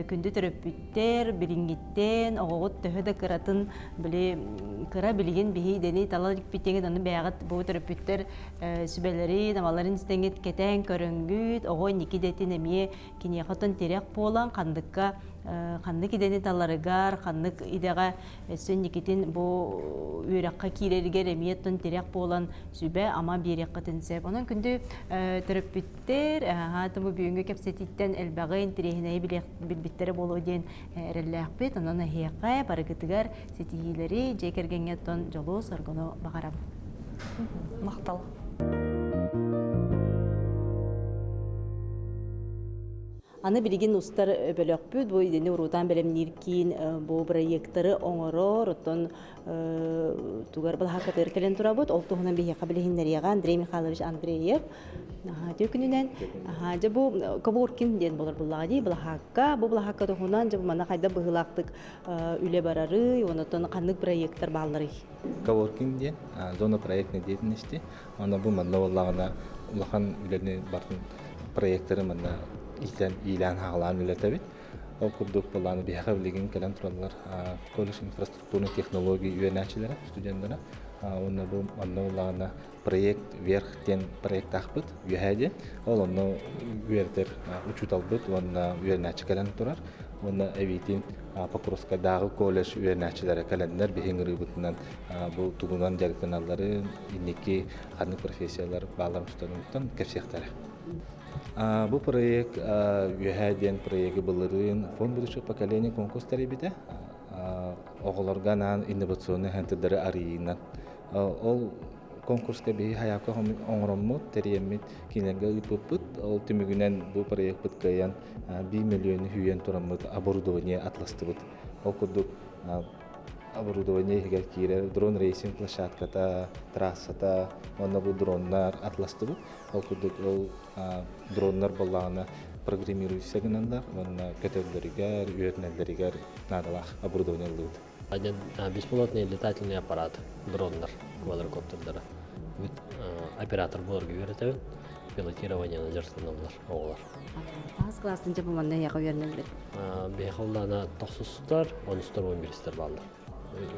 күндү төрөппүттэр билиҥҥиттэн оҕоҕут төһө да кыратын били кыра билигин биһи идэни тала иликпитиҥит, ону бэйэҕит бу төрөппүттэр сүбэлэрин, амаларын истэҥҥит кэтээн көрөҥҥүт, оҕо инники идэтин эмиэ киниэхэ оттон тирэх буолан ханныкка ханнык идэни таларыгар, ханнык идэҕэ өссө инникитин бу үөрэххэ киирэригэр эмиэ оттон тирэх буолан сүбэ-ама биэриэххитин сөп. Онон күндү төрөппүттэр, бу бүгүҥҥү кэпсэтииттэн элбэҕи интэриэһинэйи билбиттэрэ буолуо диэн эрэллээхпит. Онон эһиэхэ барыгытыгар ситиһиилэри, дьиэ кэргэҥҥэ оттон дьолу-соргуну баҕарабын. Махтал. Аны билигин устар бөлөхпүт бу идэни уруутаан бэлэмниир киин бу бырайыактары оҥорор, оттон тугар балаһааккатыгар кэлэн турабыт. Ол туһунан биһиэхэ билиһиннэриэҕэ Андрей Михайлович Андреев. Үтүө күнүнэн. Дьэ бу коворкинг диэн буолар буллаҕа дии балаһаакка. Бу балаһаакка туһунан дьэ бу манна хайдах быһыылаахтык үлэ барарый, онон ханнык бырайыактар баалларый? Коворкинг диэн зона проектной деятельности. Аны бу манна буоллаҕына улахан үлэни барын проекттары манна иитэн иилээн-хаалаан үлэтэбит. Ол курдук былааны биһиэхэ билигин кэлэн тураллар колледж инфраструктурной технологии үөрэнээччилэрэ, студеннара. Уонна бу манна буоллаҕына проект вверх диэн проектаахпыт үөһээ диэн. Ол онно үөрэтэр учууталбыт уонна үөрэнээччи кэлэн турар. Уонна эбиитин Покровскайдааҕы колледж үөрэнээччилэрэ кэлэннэр биһи ыҥырыыбытынан бу тугунан дьарыктаналларын, инники ханнык профессиялар баалларын тутануттан кэпсиэхтэрэ. Бу проект Үөһээ диэн проегы былырыын Фонд будущего поколения конкурс тэрийбитэ. Оҕолорго анаан инновационный центрдары арыйыынан. Ол конкурска биһи хайаапка оҥороммут, тэрийэммит кинилэргэ ыыппыппыт. Ол түмүгүнэн бу проекпыт кыайан 1 миллиону хүүйэн тураммыт оборудование атластыбыт. Ол курдук оборудование иһигэр киирэр дрон рейсинг площадката, трассата, уонна бу дроннар атластыбыт. Ол курдук ол дроннар буоллаҕына программирующая гынаннар уонна көтөллөрүгэр, үөрэнэллэригэр наадалаах оборудование ыллыбыт. Один беспилотный летательный аппарат, дроннар, квадрокоптердара. Бүт оператор буоларга үөрэтэбин. Пилотированиены дьарыктаналлар оҕолор. Аас класстан дьэ бу манна эһиэхэ үөрэнэллэр. Биһиэхэ улаана тохсустар, онустар, он биристэр бааллар.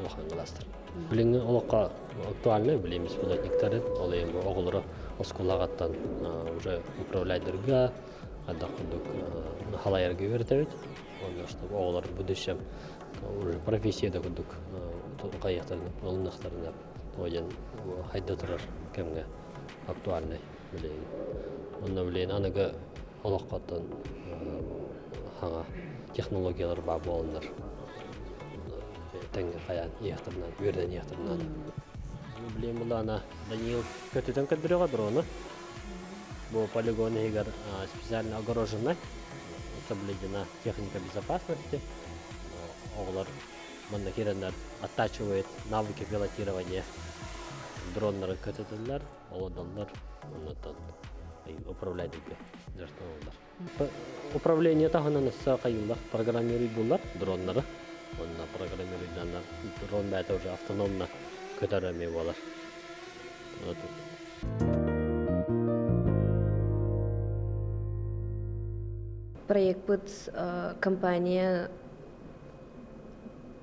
Улахан класстар. Билиҥҥи олоххо актуальный билим беспилотниктарын, ол иһин бу оҕолору оскуолаҕаттан уже управляйдарга, хайдах курдук халайарга үөрэтэбит. Онно чтобы оҕолор в будущем уже профессия да курдук хайыахтарын, ылыныахтарына диэн хайда турар кэмҥэ актуальный билигин. Онно билигин аныгы олоххоттон хаҥа технологиялар баа буоланнар тэҥҥэ хайаан иэхтэринэн, үөрдэн иэхтэринэн. Билигин булаана Даниил көтүтэн көрдөрүөҕэ дрону. Бу полигон иһигэр специально огороженный, соблюдена техника безопасности. Оҕолор манна киирэннэр оттачивает навыки пилотирования дроннары көтөтөллөр, олодоллор, оннуттан управлять дьарыктаналлар. Управление таһынан өссө хайыылар программируйдулар дроннары. Онно программируйданнар дрон бэйэтэ уже автономно көтөр эмиэ буолар. Проекпыт компания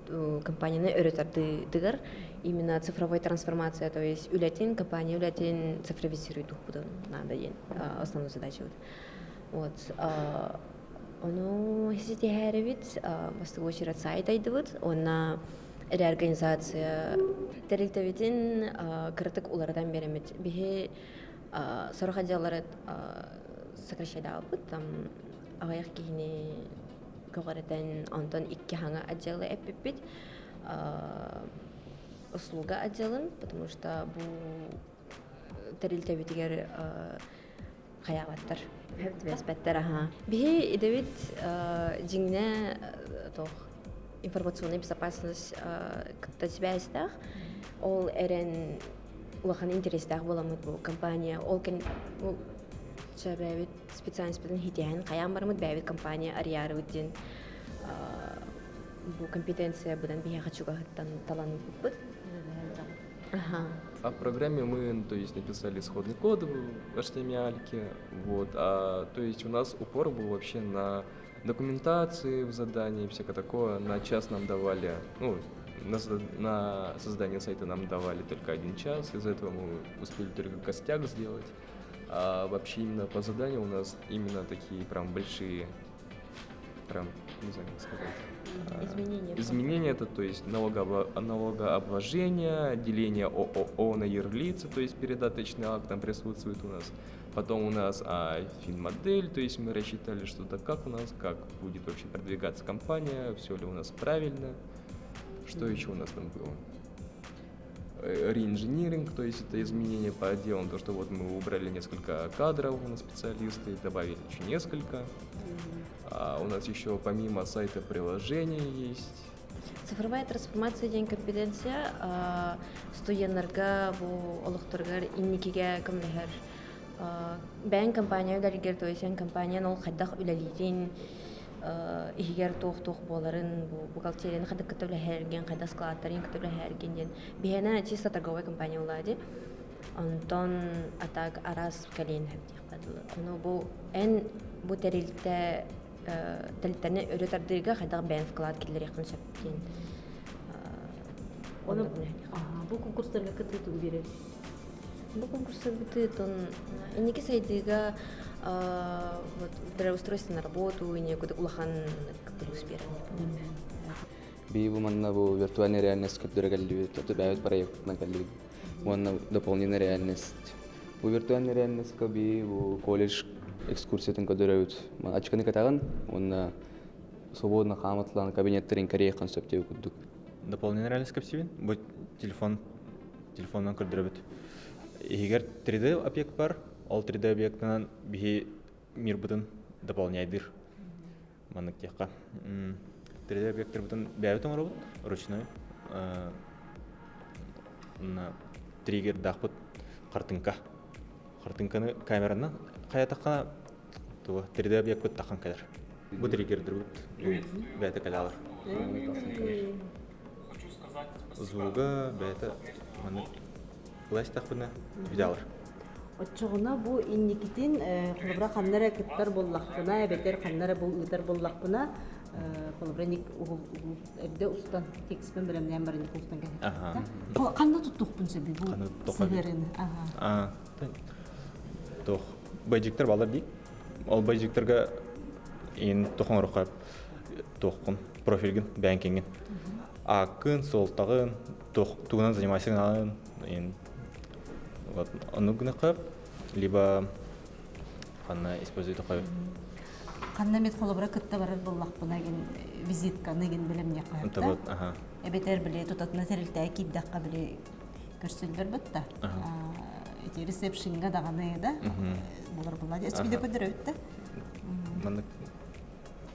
компанияны өрө тардыытыгар именно цифровой трансформация, то есть үлэтин, компания үлэтин цифровизируйдуохпутун надо диэн основной задача вот. Ону ситиһээрэбит, бастакы очерет сайт айдыбыт, уонна реорганизация тэрилтэбитин кыратык уларытан биэрэммит. Биһи сорох отделлары сокращайдаабыт, там аҕыйах киһини көҕүрэтэн, онтон икки хаҥа отделы эппиппит. Услуга отделын, потому что бу тэрилтэбитигэр хайаабаттар, түбэспэттэр аха. Биһи идэбит дьиҥнэ туох информационная безопасность кытта сибээстээх. Ол эрэн улахан интэриэстээх буоламмыт бу компания ол кэн бэйэбит специальностьпытын хитиһэн хайаан бараммыт бэйэбит компания арыйаарыбыт диэн бу компетенция быдан биһиэхэ чугаһыттан таланбыппыт. Ага. А в программе мы, то есть, написали исходный код в HTML, вот, а, то есть у нас упор был вообще на документации в задании, всякое такое. На час нам давали, ну, на создание сайта нам давали только один час, из-за этого мы успели только костяк сделать. А вообще именно по заданию у нас именно такие прям большие, прям, не знаю, как сказать. Изменения. Изменения это, то есть налогообложение, деление ООО на юрлица, то есть передаточный акт там присутствует у нас. Потом у нас финмодель, то есть мы рассчитали, что да как у нас, как будет вообще продвигаться компания, все ли у нас правильно. Что еще у нас там было? Реинжиниринг, то есть это изменение по отделам, то, что вот мы убрали несколько кадров на специалисты, добавили еще несколько. А у нас еще помимо сайта приложений есть. Цифровая трансформация диэн компетенция студеннарга бу олохторугар инникигэ көмөлөһөр. Бэйэҥ компания үлэлигэр, то есть эн компаниян ол хайдах үлэлиирин, иһигэр туох-туох буоларын, бу бухгалтерияны хайдах кытта үлэһэргин, хайдах складтарын кытта үлэһэргин диэн. Биһиэнэ чисто торговая компания буолаа дии. Онтон а так араас кэлиэн сөп диэххэ дылы. Ону бу эн бу тэрилтэ тэрилтэни өрө тардыыга хайдах бэйэн вклад киллэриэххин сөп диэн. Оны бу конкурстарга кыттыы тугу биэрэр? Бу конкурстарга кыттыы инники сайдыыга вот трудоустройство на работу и улахан плюс биэрэр. Би бу манна бу виртуальная реальность көрдөрө кэллибит, бэйэбит проектынан кэллибит. Уонна дополненная реальность. Бу виртуальный реальностька би бу колледж экскурсиятын көрдөрөбүт. Ачканы кэтаҕын уонна свободно хааматлаан кабинеттерин кэриэххин сөп диэбит курдук. Дополнительный реальность кэпсиибин. Бу телефон телефонунан көрдөрөбүт. Иһигэр 3D объект бар. Ол 3D объектынан биһи мирбытын дополняйдыр. Маннык диэххэ. 3D объекттарбытын бэйэбит оҥоробут ручной. Триггердаахпыт хартыҥка. Хартыҥканы камеранан хайатаххына туга 3D объекпыт тахан кэлэр. Бу триггердербит бэйэтэ кэлэлэр. Звуга бэйэтэ маннык ыластахпына видеолар. Оччоҕуна бу инникитин холобура ханна эрэ кыттар буоллахпына, эбэтэр ханна эрэ бу ыытар буоллахпына, холобура ник эрдэ устан текстпин бэлэмнээн баран устан кэһэтэ. Ханна туттуохпун сөбүй бу сыһыарыыны? Туох бэйдьиктэр балар дии. Ол бэйдьиктэргэ ин тохоҥорохха туоххун профилгин бэнкингин ааккын, суолтаҕын, тугунан занимайся гынаҕын, вот оннук гынахха либо ханна используй такой Ханна мет холобура кытта барар буоллахпына гин визитканы гин бэлэмниэххэ ага. Эбэтэр били тутатына тэрилтээ киирдэххэ били көрсөллөр бытта. Эти ресепшнга даҕаны да булар була. Эспиде көдөрөбүт да. Маннык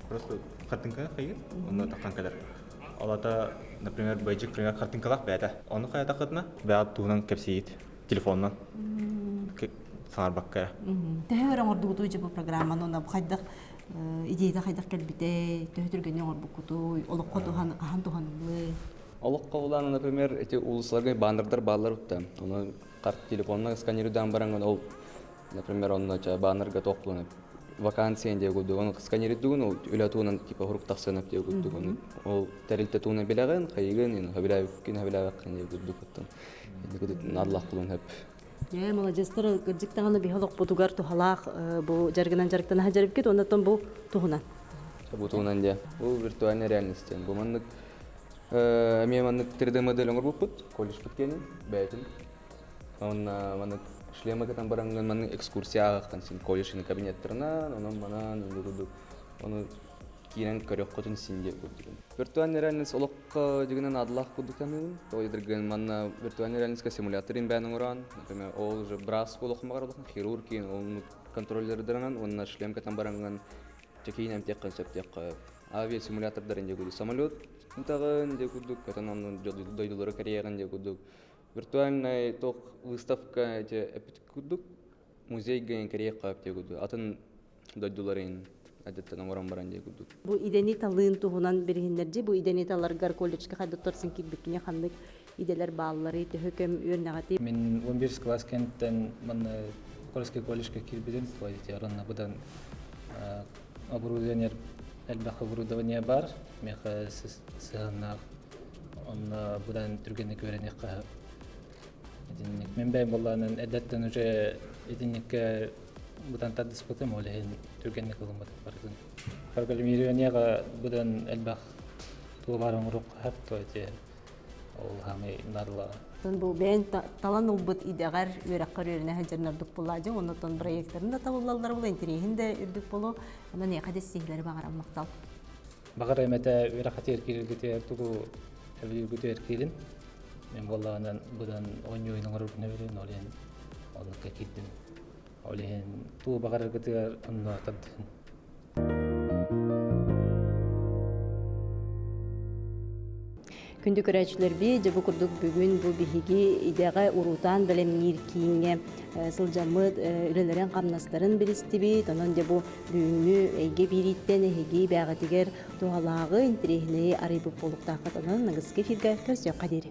просто картинка хайыр, онно таххан кэлэр. Алата, например, бэйдьик пример картинкалаах бэйэтэ. Ону хайатахытына бэйэ туһунан кэпсиит телефонунан саҥарбакка. Төһө өрө оҥордугутуй дьэ бу программаны онно хайдах идеята хайдах кэлбитэй, төһө түргэнник оҥорбуккутуй, олоххо туһан хаһан туһаныллыы? Олоххо улаан, например, эти улусларга баннердар бааллар утта. Ону карт телефонна сканируйдаан баран ол, например, онно баннерга тоқлуна вакансия диye курдук, оны сканируйдугун ол үлэ туунан типа хурук тахсанап диye курдук, оны ол тэрилте туунан билэҕин, хайыгын, хабилаабыккин, хабилаабаккын диye курдук оттон. Надлах кулун хөп. Дьэ, маладьыастар, кырдьык даҕаны биһи олохпутугар туһалаах бу дьарыгынан дьарыктана сылдьарбыккыт, оннуттан бу туһунан. Бу туһунан дьэ. Бу виртуальная реальность диэн. Бу маннык эмиэ маннык 3D модель оҥорбуппут, колледжпыт киэнин, бэйэтин. Онно маннык шлема кытан бараҥҥын маннык экскурсия ааҕахтан син колледж кабинеттарынан, онон манан, курдук. Ону киирэн көрөххөтүн син диэ курдук. Виртуальная реальность олоххо дьигинэн адлаах курдук саныыбын. Тоҕо диэтэргин манна виртуальная реальностька симуляторын бээн оҥорон, например, ол уже брас олохмаҕар олохон хирург киин ол контроллердарынан уонна шлем кэтэн бараҥҥын чекиин эмтиэххин сөп диэххэ. Авиасимулятордарын диэ курдук самолет ытаҕын диэ курдук, көтөн онно дойдулары кэрийэҕин диэ курдук. Виртуальный тох выставка эти эпит курдук музейга кэрийэххэ диэ курдук. Атын дойдуларын әдеттен оҥорон баран диэ курдук. Бу идэни талыын туһунан билиһиннэрдьи, бу идэни таларгар колледжка хайдаттарсын киирбиккине ханнык иделер бааллары төһө көм үөрнэҕити? Мин 11 класс кэнниттэн манна Кольский колледжка киирбитим, ранна будан оборудование элбэх оборудование бар, меха сыһаннаах, онно будан түргэнник үөрэниэххэ итинник. Мен бэйэм буоллаанан эрдэттэн уже итинникке будан тардыспытым, ол иһин түргэнник ылыммытым барытын. Программированияга будан элбэх туолар оҥоруохха сөп, то эти ол хамай нарла. Бу бэйэн талан ылбыт идэҕэр үөрэххэр үөрэнэ сылдьар ордук буолаадьы, оннуттан проекттарын да табыллаллар була, интэриэһин да үрдүк болу, онон эйиэхэ сиһилэри баҕарам махтал. Баҕар эмэтэ үөрэх хатыыр киирэргитигэр тугу эбилиргитигэр киирин. Мен буоллаҕынан будан оонньуу оҥорорбун эбилин, ол иһин оннукка киирдим. Ол иһин туу баҕараргытыгар онно тардыһын. Күндү көрөөччүлэрби, дьэ бу курдук бүгүн бу биһиги идэҕэ уруутаан бэлэмниир кииҥҥэ сылдьаммыт үлэлэрин хамнастарын билистибит. Онон дьэ бу бүгүҥҥү эйгэ биирииттэн эһиги бээҕитигэр туһалааҕы, интэриэһинэйи арыйбыт буолуохтааххыт. Онон аныгыскы эфиргэ көрсүөххэ диэри.